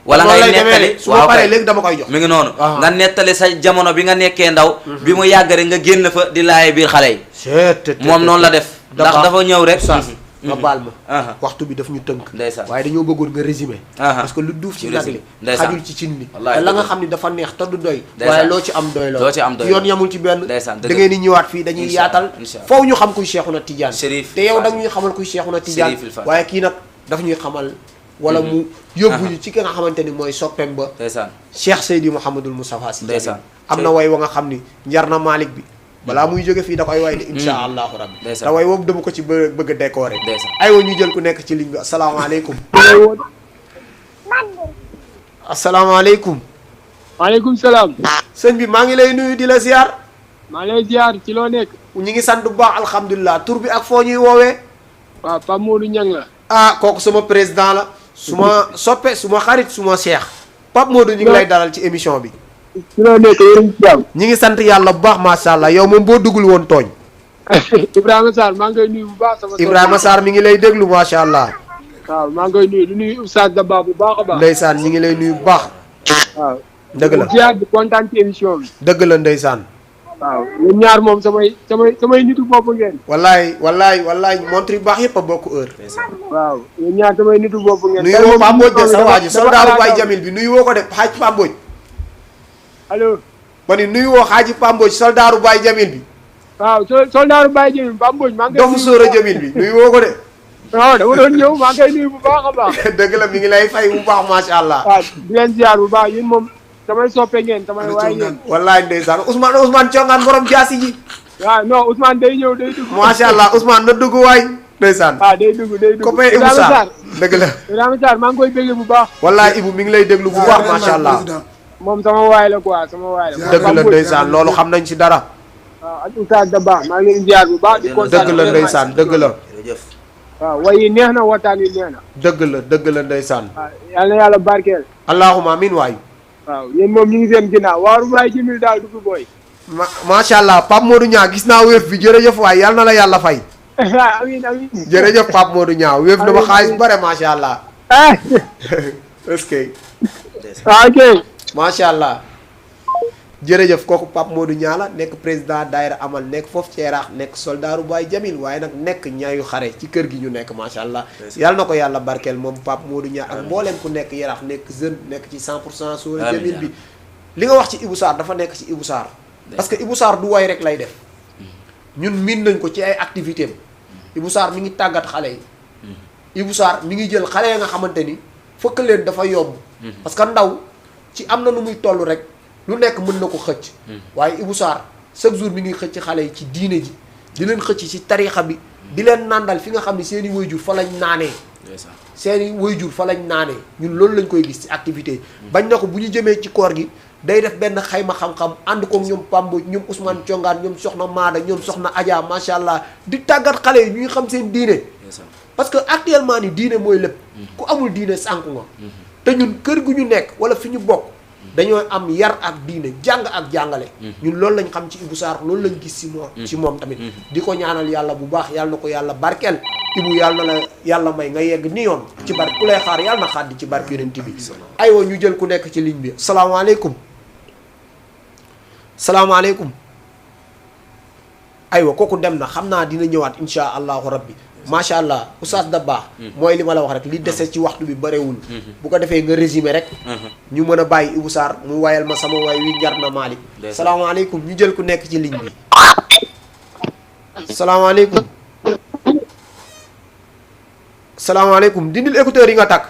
wala ngay nettali su ma paree léegi dama koy jox mi ngi noonu nga nettali sa jamono bi nga nekkee ndaw bi mu yàgg rek nga génn fa di laaye biir xale yi moom noonu la def ndax dafa ñëw rek nga baal ma waxtu bi daf ñu tënk ndeysaan waaye dañoo bëggoon nga résumé parce que lu duuf ci nag li xajul ci cin li te la nga xam ni dafa neex te du doy waaye loo ci am doy la yoon yamul ci benn da ngeen di ñëwaat fii dañuy yaatal foofu ñu xam kuy Cheikhuna Tidiane te yow da ñuy xamal kuy Cheikhuna Tidiane waaye kii nag daf ñuy xamal wala mu yóbbuñu ci ki nga xamante ni mooy soppeem ba Cheikh Seydi Mouhamadul Moustapha Sy am na way wa nga xam ni njar na Malick bi balaa muy jóge fii da koy way de insha allahu rabbi te way boobu dama ko ci bëgg a décorer aywa ñu jël ku nekk ci ligne bi asalaamaaleykum asalaamaaleykum maaleykum salaam sëñ bi maa ngi lay nuyu di la ziar maa ngi lay ziar ci loo nekk ñu ngi sant bu baax alhamdulilah tur bi ak foo ñuy woowee waaw Pape Modou Niang la ah kooku sama président la suma soppe suma xarit suma cheikh Pape Modou ñu ngi lay dalal ci émission bi ci loo nekk yéen jàmm ñi ngi sant yàlla bu baax macha allah yow moom boo duggul woon tooñ Ibrahima Sarr maa ngi koy nuyu bu baax. sama Ibrahima Sarr mi ngi lay déglu macha allah. waaw maa ngi koy nuyu di nuyu Oustaz Dabba bu baax a baax. ndeysaan ñi ngi lay nuyu bu baax. waaw. dëgg la ziar di kontaan ci émission bi. dëgg la ndeysaan. waaw ñun ñaar moom samay nitu bopp ngeen. wallaay montre yu baax yëpp a bokk heure. waaw ñun ñaar samay nitu bopp ngeen. nuyu woo Pape Mbodj de sa waa ji soldaaru Baye Jamil bi nuyu woo ko de xaaj Pape Mbodj. allo. ma ni nuyu woo xaaji Pape Mbodj soldaaru Baye Jamil bi. waaw soldaaru Baye Jamil Pape Mbodj maa ngi koy. doomu Sóora Jamil bi nuyu woo ko de. waaw dama doon ñëw maa ngi koy nuyu bu baax a baax. dëgg la mi ngi lay fay bu baax macha allah. waaw di leen ziar bu baax yéen moom samay soppe ngeen samay waay ngeen. wallaay ndeysaan Ousmane Congaan borom jaasi ji. waaw non Ousmane day ñëw day dugg. macha allah Ousmane na dugg waay. ndeysaan waaw day dugg. copain Ibou Sarr dëgg la. Ibrahima Sarr maa ngi koy bëggee bu baax. wallaay Ibou mi ngi lay déglu bu baax macha allah. moom sama waay la quoi sama waay la. dëgg la ndeysaan loolu xam nañ ci dara. waaw ak Oustaz Dabba maa ngi leen ziar bu baax. di kontaan dëgg la ndeysaan dëgg la. waaw way yi neex na waxtaan yi neex na. dëgg la ndeysaan. waaw yal na yàlla barkeel. allahumma amiin waay. waaw yéen moom ñu ngi seen ginnaaw waaru Baye Jamil daal du fi booy. macha allah Pape Modou Niang gis naa wéef bi jërëjëf waay yal na la yàlla fay. amiin amiin. jërëjëf Pape Modou Niang wéef na ma xaalis bu bare macha allah. est-ce que. ok. macha allah. jërëjëf kooku Pape Modou Niang la nekk président daayira amal nekk foofu ci Yaraax nekk soldaaru Baye Jamil waaye nag nekk ñaayu xare ci kër gi ñu nekk macha allah. yàlla na ko yàlla barkeel moom Pape Modou Niang ak mbooleem ku nekk Yaraax nekk jeune nekk ci 100% Sóora Jamil bi. li nga wax ci Ibou Sarr dafa nekk ci Ibou Sarr. parce que Ibou Sarr du way rek lay def. ñun miin nañ ko ci ay activité am. Ibou Sarr mi ngi tàggat xale yi. Ibou Sarr mi ngi jël xale ya nga xamante ni fëkk leen dafa yomb. parce que ndaw ci am na nu muy toll rek. lu nekk mën na ko xëcc. waaye Ibou Sarr chaque jour mi ngi xëcc xale yi ci diine ji di leen xëcc ci tariixa bi di leen nàndal fi nga xam ne seeni waajur fa lañ naanee. seeni waajur fa lañ naanee ñun loolu lañ koy gis ci activité yi. bañ na ko bu ñu jëmee ci koor gi day def benn xayma xam-xam ànd ko ñoom Pambo ñoom Ousmane Congaan ñoom Soxna Maada ñoom Soxna Adja macha allah di tàggat xale yi ñuy xam seen diine. parce que actuellement ni diine mooy lépp. ku amul diine sànku nga. te ñun kër gu ñu nekk wala fi ñu bokk. dañoo am yar ak diine jàng ak jàngale. ñun loolu lañ xam ci Ibou Sarr loolu lañ gis ci moom. ci moom tamit. di ko ñaanal yàlla bu baax yàlla na ko yàlla barkeel. Ibou yàlla na la yàlla may nga yegg ni yoon. ci barke ku lay xaar yàlla na xaddi ci barke yonent bi. aywa ñu jël ku nekk ci ligne bi salaamaaleykum. salaamaaleykum. aywa kooku dem na xam naa dina ñëwaat insha allahu rabbi. macha allah Oustaz Dabba mooy li ma la wax rek li dese ci waxtu bi barewul bu ko defee nga résumé rek ñu mën a bàyyi Ibou Sarr mu wayal ma sama way wi njar na Malick salaamaaleykum ñu jël ku nekk ci ligne bi salaamaaleykum salaamaaleykum dindil écouteur yi nga takk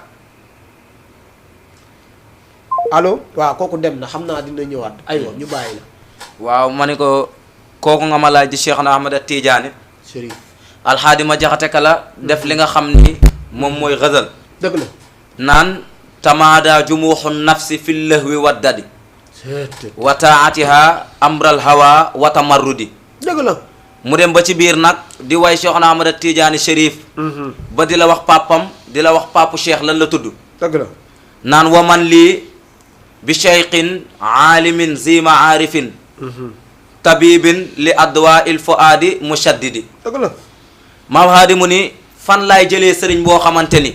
allo waaw kooku dem na xam naa dina ñëwaat aywa ñu bàyyi la waaw ma ne ko kooku nga ma laaj di Cheikh na Ahmada Tidiane Chérif alxaadi ma jaxate kala def li nga xam ni moom mooy xësal dëgg la naan tamaada jumuuxu nafsi fi lahwi waddadi wa taatiha amral hawa wa tamarrudi dëgg la mu dem ba ci biir nag di way Cheikh na Ahmada Tidiane Chérif ba di la wax papam di la wax papu Cheikh lan la tudd dëgg la naan wa man lii bi cheikhin aalimin zi maarifin tabibin li adwa il fuaadi mushaddidi dëgg la maam haadi mu ni fan laay jëlee sëriñ boo xamante ni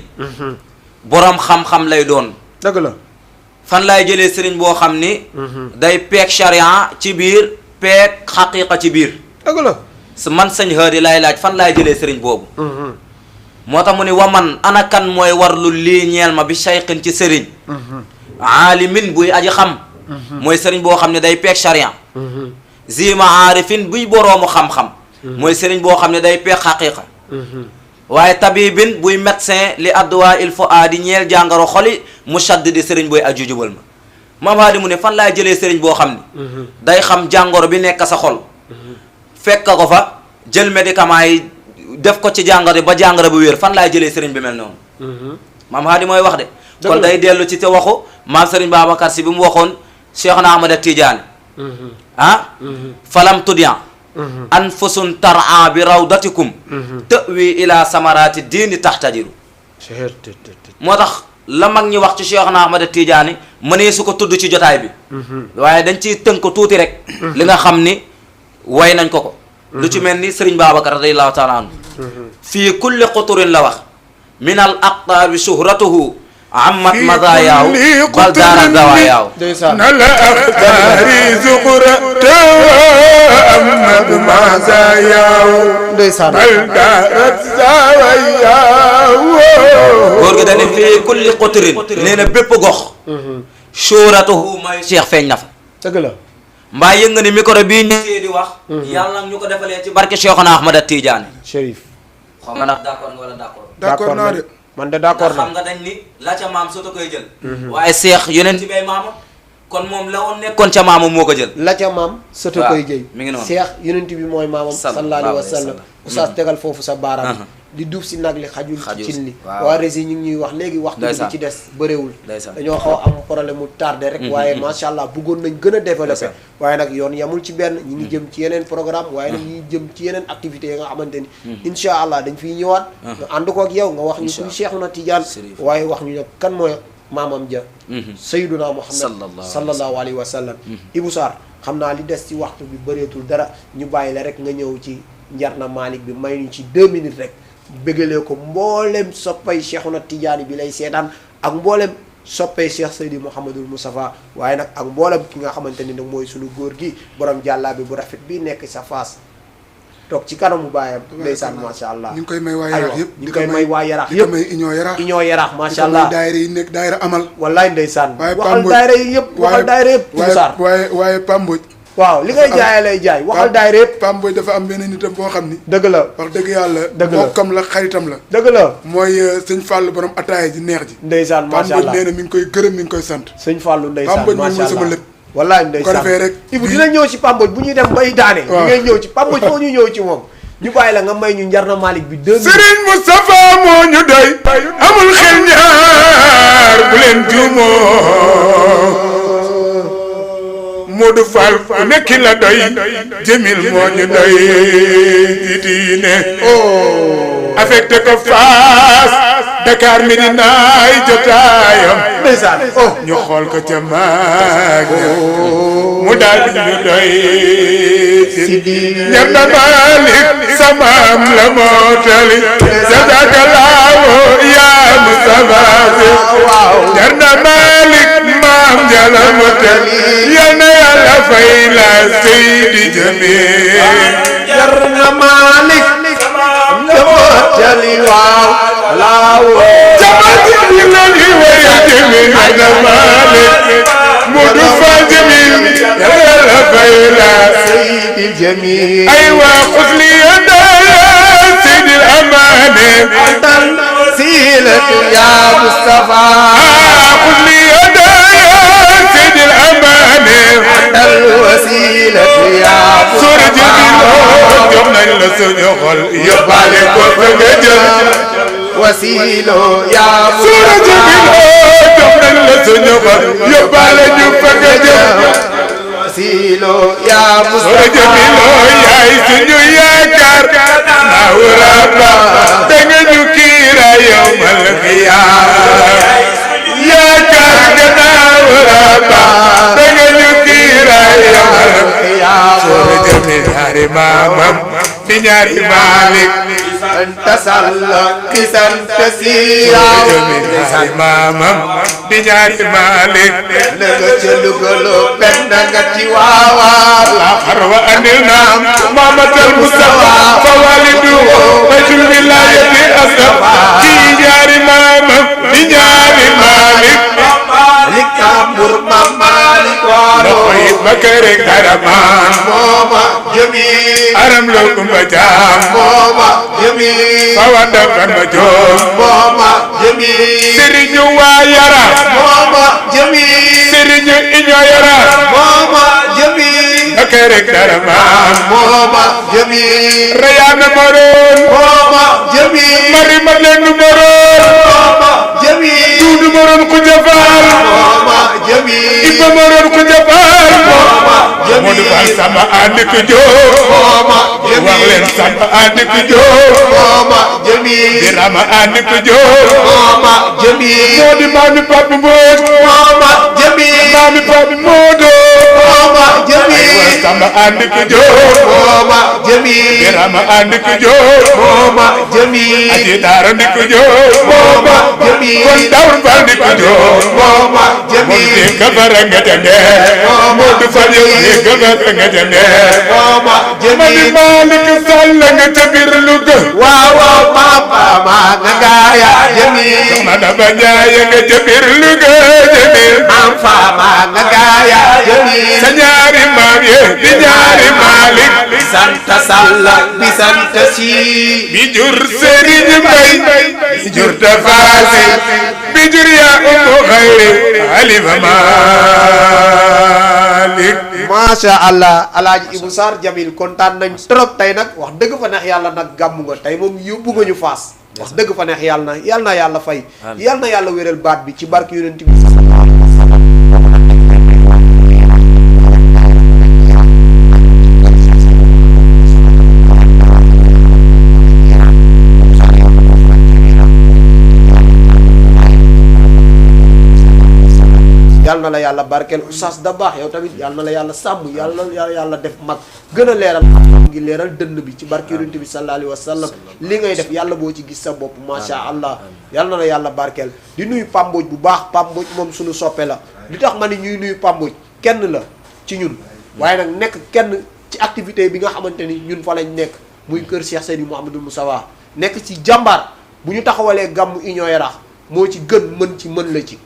boroom xam-xam lay doon dëgg la fan laay jëlee sëriñ boo xam ni day peeg charia ci biir peeg xaqiqa ci biir dëgg la su man sëñ haadi laay laaj fan laay jëlee sëriñ boobu moo tax mu ni waman ana kan mooy warlu lii ñeel ma bi cheikhin ci sëriñ aalimin buy aji xam mooy sëriñ boo xam ne day peeg charia zi maarifin buy boroomu xam-xam mooy sëriñ boo xam ne day peeg xaqiqa waaye tabibin buy médecin li adduwaa il faut aadi ñeel jàngaro xoli mushaddidi sëriñ booy aju jubal ma maam haadi mu ne fan laay jëlee sëriñ boo xam ne day xam jàngoro bi nekk sa xol fekk ko fa jël médicament yi def ko ci jàngoro ba jàngoro bu wér fan laay jëlee sëriñ bi mel noonu maam haadi mooy wax de kon day dellu ci te waxu maam sëriñ Babacar Si bi mu waxoon Cheikh na Ahmada Tidiane falam tudian anfusun tara bi rawdatikum tëwi ila samarati diini taxtadiru moo tax la mag ñi wax ci Cheikh na Ahmada Tidiane mënee su ko tudd ci jotaay bi waaye dañ ciy tënk tuuti rek li nga xam ni way nañ ko lu ci mel ni Serigne Babacar radiyallahu taala anhu fii kulli quturin la wax min al aqtaari shuhratuhu ammat madayaaw bal daara dawayaaw nala aqtaari shuhratuhu ammat madayaaw bal daara dawayaaw góor gi dañu fii kulli quturin nee na bépp gox shuhratuhu mooy Cheikh feeñ na fa dëgg la mbaa yëg nga ni micro bii ñu di wax yàlla nag ñu ko defalee ci barke Cheikhuna Ahmada Tidiane Chérif xam nga ndax d'accord nga wala d'accord naa de man de d'accord na xam nga dañ ni la ca maam soto koy jël waaye Cheikh yeneen ci bay maamam kon moom la woon nekkoon ca maamam moo ko jël la ca maam soto koy jëy mi ngi noonu Cheikh yonent bi mooy maamam sallallahu alayhi wa sallam oustaz tegal foofu sa baaraam di duuf si nag li xajul ci cin li waa rési ñu ngi ñuy wax léegi waxtu bi ci des bëréewul dañoo xaw a am problème mu tardé rek waaye macha allah bëggoon nañ gën a développé waaye nag yoon yamul ci benn ñi ngi jëm ci yeneen programme waaye nag ñi jëm ci yeneen activités yi nga xamante ni incha allah dañ fiy ñëwaat nga ànd ko ak yow nga wax ñu kuy Cheikhuna Tidiane waaye wax ñu nag kan mooy maamam ja sayyiduna Muhammad sallallahu alayhi wa sallam Ibou Sarr xam naa li des ci waxtu bi bëreetul dara ñu bàyyi la rek nga ñëw ci Njarna Malick bi may ñu ci 2 minutes rek bëggalee ko mboolem soppay Cheikhuna Tidiane bi lay seetaan ak mboolem soppay Cheikh Seydi Mouhamadul Moustapha waaye nag ak mboolem ki nga xamante ni nag mooy sunu góor gi borom jàllaa bi bu rafet bii nekk sa faas toog ci kanamu baayam ndeysaan macha allah ñu ngi koy may waa Yaraax yëpp ñu ngi koy may waa Yaraax yëpp yëpp may Union Yaraax macha allah daayira yi nekk daayira amal wallaay ndeysaan waaye waxal daayira yi yëpp waxal daayira yëpp waaye Pamboj waaw li ngay jaayee lay jaay waxal daayira yëpp Pamboj dafa am benn nitam boo xam ni dëgg la wax dëgg yàlla dëgg la bokkam la xaritam la dëgg la mooy sëñ Fallou borom ataaya ji neex ji ndeysaan macha allah Pamboj nee na mi ngi koy gërëm mi ngi koy sant sëñ Fallou ndeysaan Pamboj moom macha mooy allah sama lépp wallaay ndeysaan ko defee rek Ibu dina ñëw ci Pamboj bu ñuy dem bay daane di ngay ñëw ci Pamboj foo ñu ñëw ci moom ñu bàyyi la nga may ñu Njarna Malick bi 2 minutes Serigne Moustapha moo ñu doy amul xel ñaar bu leen juumoo Modou Fall ku nekk la doy Jamil moo ñu doy di diine affecté ko Fass Dakar Medina ay jotaayam ndeysaan ñu xool ko ca maag mu daal di ñu doy Njarna Malick samaam la mootali sadakalaawo yaa Mustafa Njarna Malick maam jala mootali yal na Yàlla fay la Seydi Jamil Njarna Malick la mootali waaw laawo jamati la ni way Jamil Njarna Malick Modou Fall Jamil Yàlla fay la Seydi Jamil aywa xusli yada Seydi Amane dal silatu ya Mustafa xusli yada Seydi Amane dal wasilatu ya sura Jamil jox nañ la suñu xol yóbbaale ko fa nga jël wasilo ya sura Jamil jox nañ la suñu xol yóbbaale ñu fa nga jël wasilo ya sura Jamil yaay suñu yaakaar nawraba da nga ñu kiira yawmal qiyaam yaakaar nga nawraba da nga ñu kiira yawmal qiyaam sura Jamil ñaari maamam di ñaari Malick tasalla kisan tasira ñaari maamam di ñaari Malick naga ca lugalo benn nga ci waawaa la xarwa andil naam mamatal Mustafa fa walidu baytul wilayati asaf ci ñaari maamam di ñaari Malick Malick Tambur Mam Malick waaro loxoy bakare karaman mooma Jamil aram lo kumba jaam mooma Jamil fa wanda kan ma joom mooma Jamil sëriñu waa Yaraax mooma Jamil sëriñu iño Yaraax mooma Jamil bakare karaman mooma Jamil rayana maroon mooma Jamil mari ma leen maroon mooma Jamil duudu maroon ku jafaal mooma Jamil ibba maroon ku jafaal mooma Jamil Modou Fall Samba andi ku joo mooma Jamil wax leen Samba andi ku joo mooma Jamil Birama andi ku joo mooma Jamil moo di maami Pape Mbodj mooma Jamil maami Pape Modou mooma Jamil Samba ànd ko joor mooma jamil birama ànd ko joor mooma jamil aji daara ndi ko joor mooma jamil kon dawul fal ndi ko joor mooma moom jamil de kafara nga ca ndeer moo du fal yow de kafara nga ca ndeer mooma mani jamil Malick Sall nga ca biir Louga waaw waaw papa nga gaaya jamil soxna Daba Njaay nga ca biir Louga jamil am faama nga gaaya jamil sa ñaari maam ye di ñaari Malick sant Sall bi sant si bi jur Serigne Mbaye bi jur Tafaasi bi jur yaa Umu Xayri Xalifa Malick macha allah alaaji Ibou Sarr Jamil kontaan nañ trop tey nag wax dëgg fa neex yàlla nag gàmmu nga tey moom yóbbu nga ñu faas wax dëgg fa neex yàlla na yàlla fay yàlla na yàlla wéral baat bi ci barke yonent bi yàlla na la yàlla barkeel oustaz da baax yow tamit yàlla na la yàlla sàmm yàlla na yàlla def mag gën a leeral ngi leeral dënn bi ci barke yonent bi sallallahu alayhi wa sallam li ngay def yàlla boo ci gis sa bopp macha allah yàlla na la yàlla barkeel di nuyu Pamboj bu baax Pamboj moom suñu soppe la li tax ma ni ñuy nuyu Pamboj kenn la ci ñun waaye nag nekk kenn ci activité bi nga xamante ni ñun fa lañ nekk muy kër Cheikh Seydi Mouhamadou Moustapha nekk ci jàmbaar bu ñu taxawalee gàmmu Union Yaraax moo ci gën mën ci mën la ci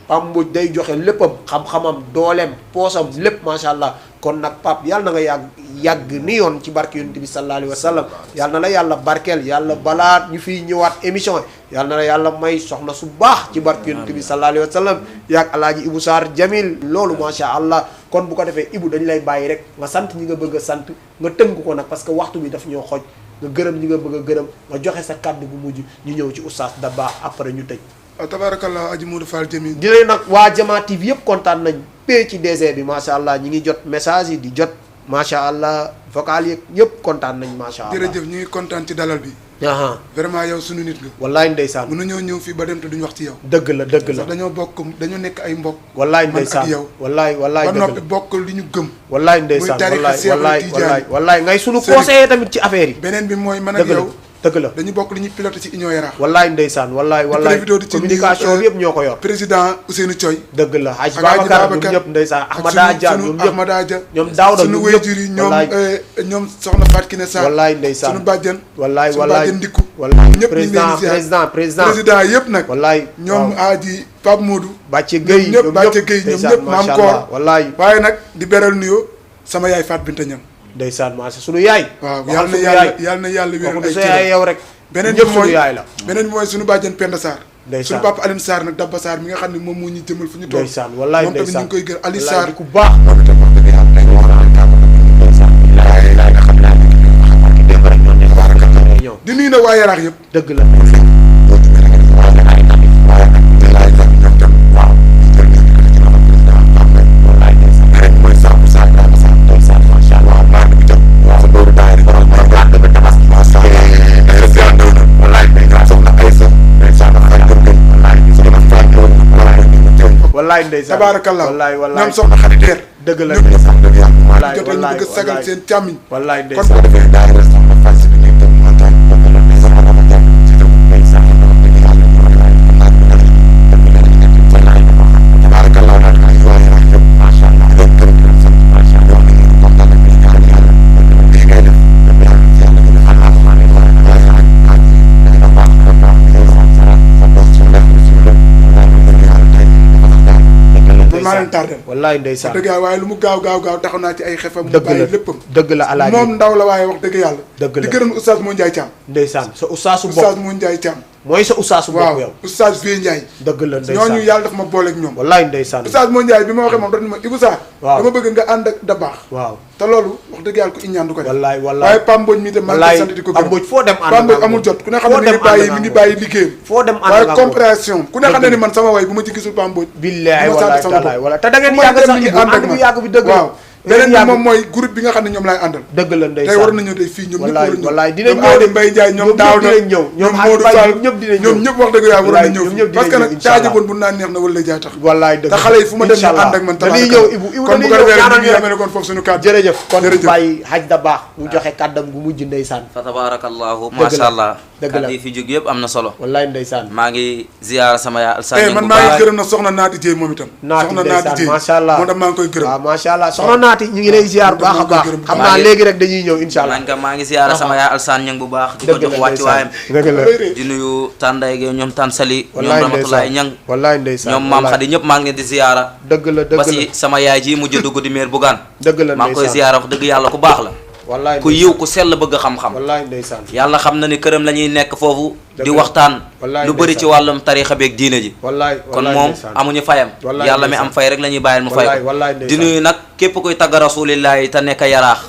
Pape Mbodj day joxe léppam xam-xamam dooleem poosam lépp macha allah kon nag Pape yàlla na nga yàgg ni yoon ci barke yonent bi sallallahu alayhi wa sallam yàlla na la yàlla barkeel yàlla balaa ñu fiy ñëwaat émission yàlla na la yàlla may soxna su baax ci barke yonent bi sallallahu alayhi wa sallam yaag alaaji Ibou Sarr Jamil loolu macha allah kon bu ko defee Ibou dañu lay bàyyi rek nga sant ñi nga bëgg a sant nga tënk ko nag parce que waxtu bi daf ñoo xoj nga gërëm ñi nga bëgg a gërëm nga joxe sa kàddu gu mujj ñu ñëw ci oustaz Dabakh après ñu tëj. tabarakallah aji Modou Fall Jamil di leen nag waa Jama TV yëpp kontaan nañ pee ci DG bi macha allah ñi ngi jot message yi di jot macha allah vocal yeeg ñëpp kontaan nañ macha allah. jërëjëf ñu ngi kontaan ci dalal bi. vraiment yow sunu nit nga. wallaay ndeysaan mën nañoo ñëw fii ba dem te duñ wax ci yow. dëgg la dëgg la sax dañoo nekk ay mbokk. wallaay ndeysaan man ak yow. wallaay ba dëgg noppi la bokk li ñu gëm. wallaay ndeysaan wallaay wallaay ngay sunu conseiller tamit ci affaire yi. beneen bi mooy man ak yow. dëgg la dañu bokk li ñuy piloté ci Union Yaraax. wallaay ndeysaan wallaay communication bi yëpp ñoo ko yor. président Ousseynou Thioy. dëgg la Hadj Babacar ñoom ñëpp ndeysaan Ahmada Dia ñoom ñëpp Ahmada Dia ñoom Daouda sunu wayjur yi ñoom soxna Fatou Kiné Sarr. wallaay ndeysaan sunu bàjjen. wallaay sunu bàjjen Ndikku. wallaay ñëpp ñu ngi leen di ziar président yëpp nag. wallaay ñoom Aji Pape Modou. Bàcce Gueye ñoom ñëpp maam koor wallaay waaye nag di beral nuyoo sama yaay Fatou Binta Niang. ndeysaan maasa sunu yaay. waaw yàlla na yàlla wéral ay yaay yow rek. beneen bi mooy beneen bi mooy sunu bàjjen Penda Sarr. ndeysaan sunu papa Alioune Sarr nag Dabba Sarr mi nga xam ne moom moo ñu jëmal fu ñu toll. ndeysaan wallaay moom tamit ñu ngi koy gër Aliou wallaay Sarr ku baax. moom itam wax dëgg yàlla dañu war a laay nga xam naa ne xamante démb rek ñoo nekk waa Rakam ñëw di nuyu na waa Yaraax yëpp. dëgg la. boo demee da nga def waaye nag ay tamit waaye nag ñu laay sax ñoom tam waaw ñu jël ngeen ko ci loxo président xam nga loolu laay def sax ren mooy 100% Ibrahima Sarr ndeysaan macha allah bande bi tam waaw sa dooru daayira borom borom bande bi tabaski macha allah ay restaurant ndaw na wallaay ndeysaan soxna ay sa ndeysaan xaaj gëm gëm wallaay soxna faaj loolu wallaay ñu mu teew wallaay ndeysaan tabaarakallah wallaay ñoom soxna xariteer dëgg la ñu sax dëgg yàlla wallaay jotee ñu bëgg a sagal seen càmmiñ wallaay kon ndeysaan boo defee daayira soxna faaj bi ñu tam moo tax bokk na mais soxna dama jàpp ci tam ndeysaan dëgg yàlla wallaay xam naa ko dara tam ñu dara nekk wallaay dafa xam tabaarakallah daal ay waa Yaraax yëpp macha allah leen gërëm di leen sant macha allah wax nañu kontaan nañ ñaan yàlla lii ngay def dëgg yàlla yàlla gën a xam naa maa ngi waaye nag waaye ak day na baax na baax na yow sa bopp suñu def suñu lépp wallaay ma gën yàlla tey dafa sax daal man maa leen tardel wallaay ndeysaan dëgg yàlla waaye lu mu gaaw taxaw naa ci ay xefam mu dëgg la bàyyi léppam dëgg la alaaji moom ndaw la waaye wax dëgg yàlla dëgg la di gërëm oustaz moo Ndiaye Thiam ndeysaan sa ustaasu oustaz bopp moo Ndiaye Thiam mooy sa ustaasu bopp waaw yow oustaz Vieux Ndiaye dëgg la ndeysaan ñooñu yàlla daf ma booleeg ñoom wallaay ndeysaan oustaz moo Ndiaye bi ma waxee moom dañ ma Ibou Sarr waaw dama bëgg nga ànd ak Dabakh waaw te loolu wax dëgg yàlla ko iñaan du ko def wallaay wallaay waaye Pape Mbodj mi tam maa ngi koy sant di ko gërëm Pape Mbodj foo dem ànd Pape Mbodj amul jot ku ne xam ne mi ngi bàyyi liggéeyam foo dem ànd waaye nga compréhension ku ne xam ne ni man sama way bu ma ci gisul Pape Mbodj billaay du ma sant wallaay sama taalaay bopp. wala te da ngeen Fu ma yàgg dem sax mi ngi Ibou ànd ak ànd bu man. yàgg bi dëgg la waaw beneen bi moom mooy groupe bi nga xam ne ñoom laay àndal dëgg la ndeysaan tey war nañu tey fii ñoom ñëpp wallaay dinañ ñëw Adi Mbaye Ndiaye ñoom daaw na ñëw ñoom Modou Fall ñëpp dinañ ñëw ñoom ñëpp wax dëgg yàlla war nañ ñëw parce que nag caajaboon bu naan neex na wala jaay tax wallaay dëgg te xale yi fu ma dem ñu ànd ak man dañuy ñëw Ibu kon bu ko defee ñu ngi yemee kon foofu suñu kàddu jërëjëf kon bàyyi Hadj Dabakh mu joxe kàddam gu mujj ndeysaan fa tabarakallahu masha Allah kàddu yi fi jóg yëpp am na solo wallaay ndeysaan maa ngi ziyaara sama yaa alsaan man maa ngi gërëm na soxna Naati Jéy moom itam soxna Naati Jéy masha Allah moom tam maa ngi koy gërëm waaw masha Allah soxna Naati ñu ngi lay ziyaar bu baax a baax xam naa léegi rek dañuy ñëw insha Allah maa ngi ziyaara sama yaa alsaan ñang bu baax di ko jox wàcci waayam di nuyu tànday ge ñoom tan sali ñoom Ramatulaay ñang wallaay ndeysaan ñoom maam Xadi ñëpp maa ngi leen di ziyaara dëgg la ba si sama yaay ji mujj dugg di meer bugaan dëgg la maa ngi koy ziyaara wax dëgg yàlla ku baax la wallaay ku yiw ku sell bëgg xam-xam wallaay ndeysaan yàlla xam na ni këram la ñuy nekk foofu di waxtaan lu bëri ci wàllum tariixa beeg diine ji kon moom amuñu fayam yàlla mi am fay rek la ñuy bàyyil mu fay ko di nuyu nag képp koy tagg rasulillahi te nekk yaraax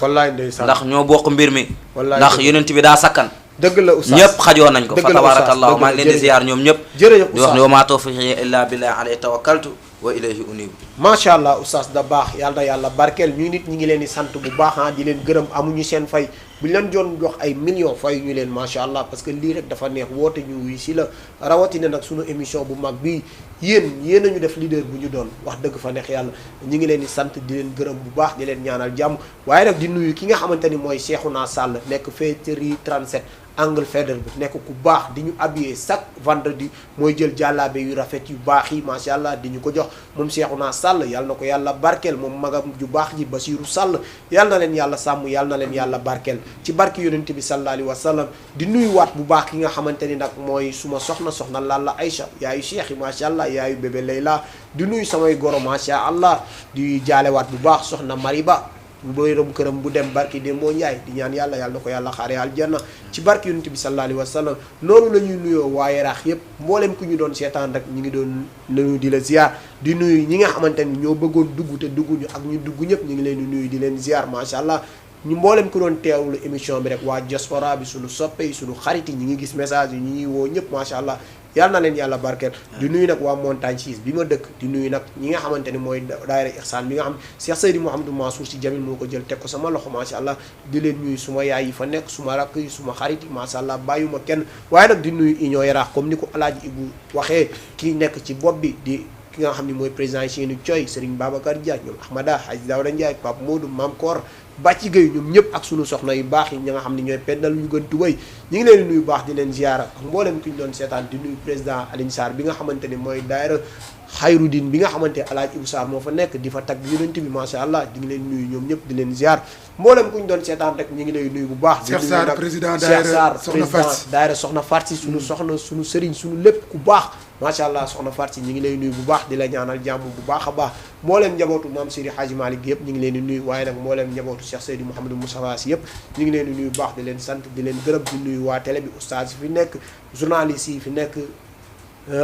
ndax ñoo bokk mbir mi ndax yonent bi daa sakkan dëgg la oustaz ñëpp xajoo nañ ko fa tabarakallahu maa ngi leen di ziyaar ñoom ñëpp jërëjëf di wax ne wa maa tawfiqi illa billahi alayhi tawakkaltu wa ilayhi unibu macha allah oustaz Dabakh yàlla na yàlla barkeel ñu nit ñi ngi leen di sant bu baax di leen gërëm amuñu seen fay bu ñu leen doon jox ay millions fay ñu leen macha allah parce que lii rek dafa neex woote ñu wuy si la rawatina nag sunu émission bu mag bii yéen a ñu def leader bu ñu doon wax dëgg fa neex yàlla ñu ngi leen di sant di leen gërëm bu baax di leen ñaanal jàmm waaye nag di nuyu ki nga xamante ni mooy Cheikhouna Sall nekk féetéri 37 angle Faidherbe bi nekk ku baax di ñu habillé chaque vendredi mooy jël jàllaabe yu rafet yu baax yi macha allah di ñu ko jox moom Cheikhouna Sall yàlla na ko yàlla barkeel moom magam ju baax ji Basiru Sall yàlla na leen yàlla sàmm yàlla na leen yàlla barkeel ci barki yonent bi sallallahu alayhi wa sallam di nuyuwaat bu baax ki nga xamante ni nag mooy suma soxna Lalla Aïcha yaayu Cheikh yi macha allah yaayu bébé Layla di nuyu samay goro macha allah di jaalewaat bu baax soxna Mariba borom këram bu dem barki de moo Njaay di ñaan yàlla na ko yàlla xaare aljanna ci barki yonent bi sallallahu alayhi wa sallam noonu la ñuy nuyoo waaye raax yëpp mboolem ku ñu doon seetaan rek ñu ngi doon nuyu di la ziar di nuyu ñi nga xamante ni ñoo bëggoon dugg te dugguñu ak ñu dugg ñëpp ñu ngi leen di nuyu di leen ziar macha allah ñu mboolem ku doon teewlu émission bi rek waa diaspora bi suñu soppe yi suñu xarit yi ñi ngi gis message yi ñi ngi woo ñëpp macha allah yàlla na leen yàlla barkeel di nuyu nag waa montagne 6 bi ma dëkk di nuyu nag ñi nga xamante ni mooy daayira Ihsan bi nga xam Cheikh Seydi Mouhamadou Mansour Sy Jamil moo ko jël teg ko sama loxo macha allah di leen nuyu suma yaay yi fa nekk suma rakk yi suma xarit yi macha allah bàyyuma kenn waaye nag di nuyu Union Yaraax comme ni ko Alaaji Ibu waxee kii nekk ci bopp bi di ki nga xam ne mooy président Cheinou Thioy Serigne Babacar Dia ñoom Ahmada Hadj Daouda Ndiaye Pape Modou Mam Koor Bàcci Gueye ñoom ñëpp ak sunu soxna yu baax yi ñi nga xam ne ñooy pendal ñu gën tubay ñu ngi leen di nuyu baax di leen ziyaara ak mboolem ki ñu doon seetaan di nuyu président Alioune Sarr bi nga xamante ne mooy daayira Xayrudin bi nga xamante Alaaji Ibou Sarr moo fa nekk di fa tagg yonent bi macha allah di ngi leen nuyu ñoom ñëpp di leen ziyaar mboolem ku ñu doon seetaan rek ñu ngi lay nuyu bu baax Cheikh Sarr président daayira soxna Farsi sunu soxna sunu sëriñ sunu lépp ku baax macha allah soxna Farsi ñu ngi lay nuyu bu baax di la ñaanal jàmm bu baax a baax mboolem njabootu maam Seydi Hadji Malick yëpp ñu ngi leen di nuyu waaye nag mboolem njabootu Cheikh Seydi Mouhamadou Moustapha Sy yëpp ñu ngi leen di nuyu bu baax di leen sant di leen gërëm di nuyu waa télé bi oustaz yi fi nekk journalistes yi fi nekk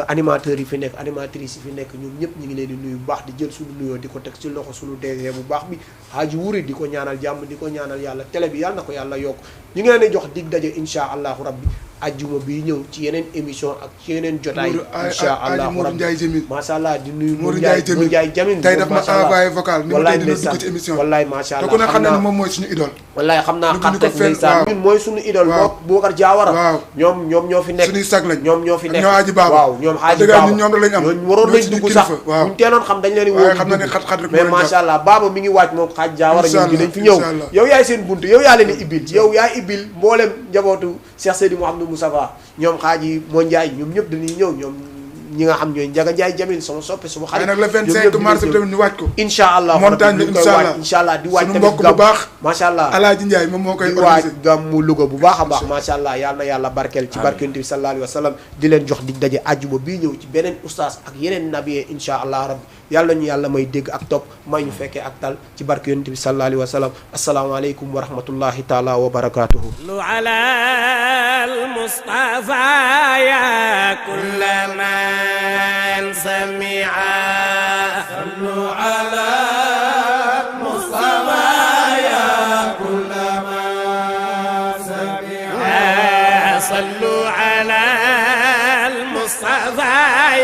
animateurs yi fi nekk animatrices yi fi nekk ñoom ñëpp ñu ngi leen di nuyu bu baax di jël suñu nuyoo di ko teg ci loxo suñu DG bu baax bi Hadji Wuri di ko ñaanal jàmm di ko ñaanal yàlla télé bi yàlla na ko yàlla yokk ñu ngi leen di jox dig daje insha allahu rabbi ajjuma bi ñëw ci yeneen émission ak ci yeneen jotaay insha allahu rabbi macha allah di nuyu Mour Ndiaye Jamil tey daf ma envoyé vocal ni ma tey dina dugg ci émission wallaay macha allah te ku ne xam na ne moom mooy suñu idole wallaay xam naa xat rek ndeysaan ñun mooy suñu idole moo Boubacar Diawara waaw ñoom ñoo fi nekk suñuy sag lañ ñoom ñoo fi nekk ñoo Hadji Baba waaw ñoom Hadji Baba ñoom rek lañ am ñooñu waroon nañ dugg sax buñ teeloon xam dañ leen di woo xam na ne xat-xat rek mais macha allah Baba mi ngi waaj moom Hadji Diawara ñun dinañ fi ñëw yow yaay seen buntu yow yaa leen di ibbil yow yaay ibbil mboolem njabootu Cheikh Seydi Mouhamadou Moustapha ñoom Hadji moo Ndiaye ñoom ñëpp dañuy ñëw ñoom ñi nga xam ñooy Njaga Njaay Jamil sama soppe sama xarit nag le 25 mars bi tamit ñu waaj ko incha allah montagne bi incha allah di waaj suñu mbokk bu baax macha allah Alaaji Njaay moom moo koy di waaj gàmmu Louga bu baax a baax macha allah yal na yàlla barkeel ci barke Yonent bi sallallahu alayhi wa sallam di leen jox dig daje àjjuma bii ñëw ci beneen ustaas ak yeneen nabiyee incha allah rabbi yàlla ñu yàlla may dégg ak topp may ñu fekkee ak tal ci barke Yonent bi sallallahu alayhi wa sallam asalaamaaleykum wa rahmatullahi taala wa barakatuhu المصطفى يا كل من سمعا صلوا على المصطفى يا كل من سمعا صلوا على المصطفى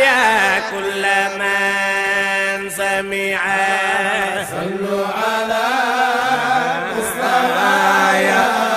يا كل من سمعا سمعا. صلوا على مصطفى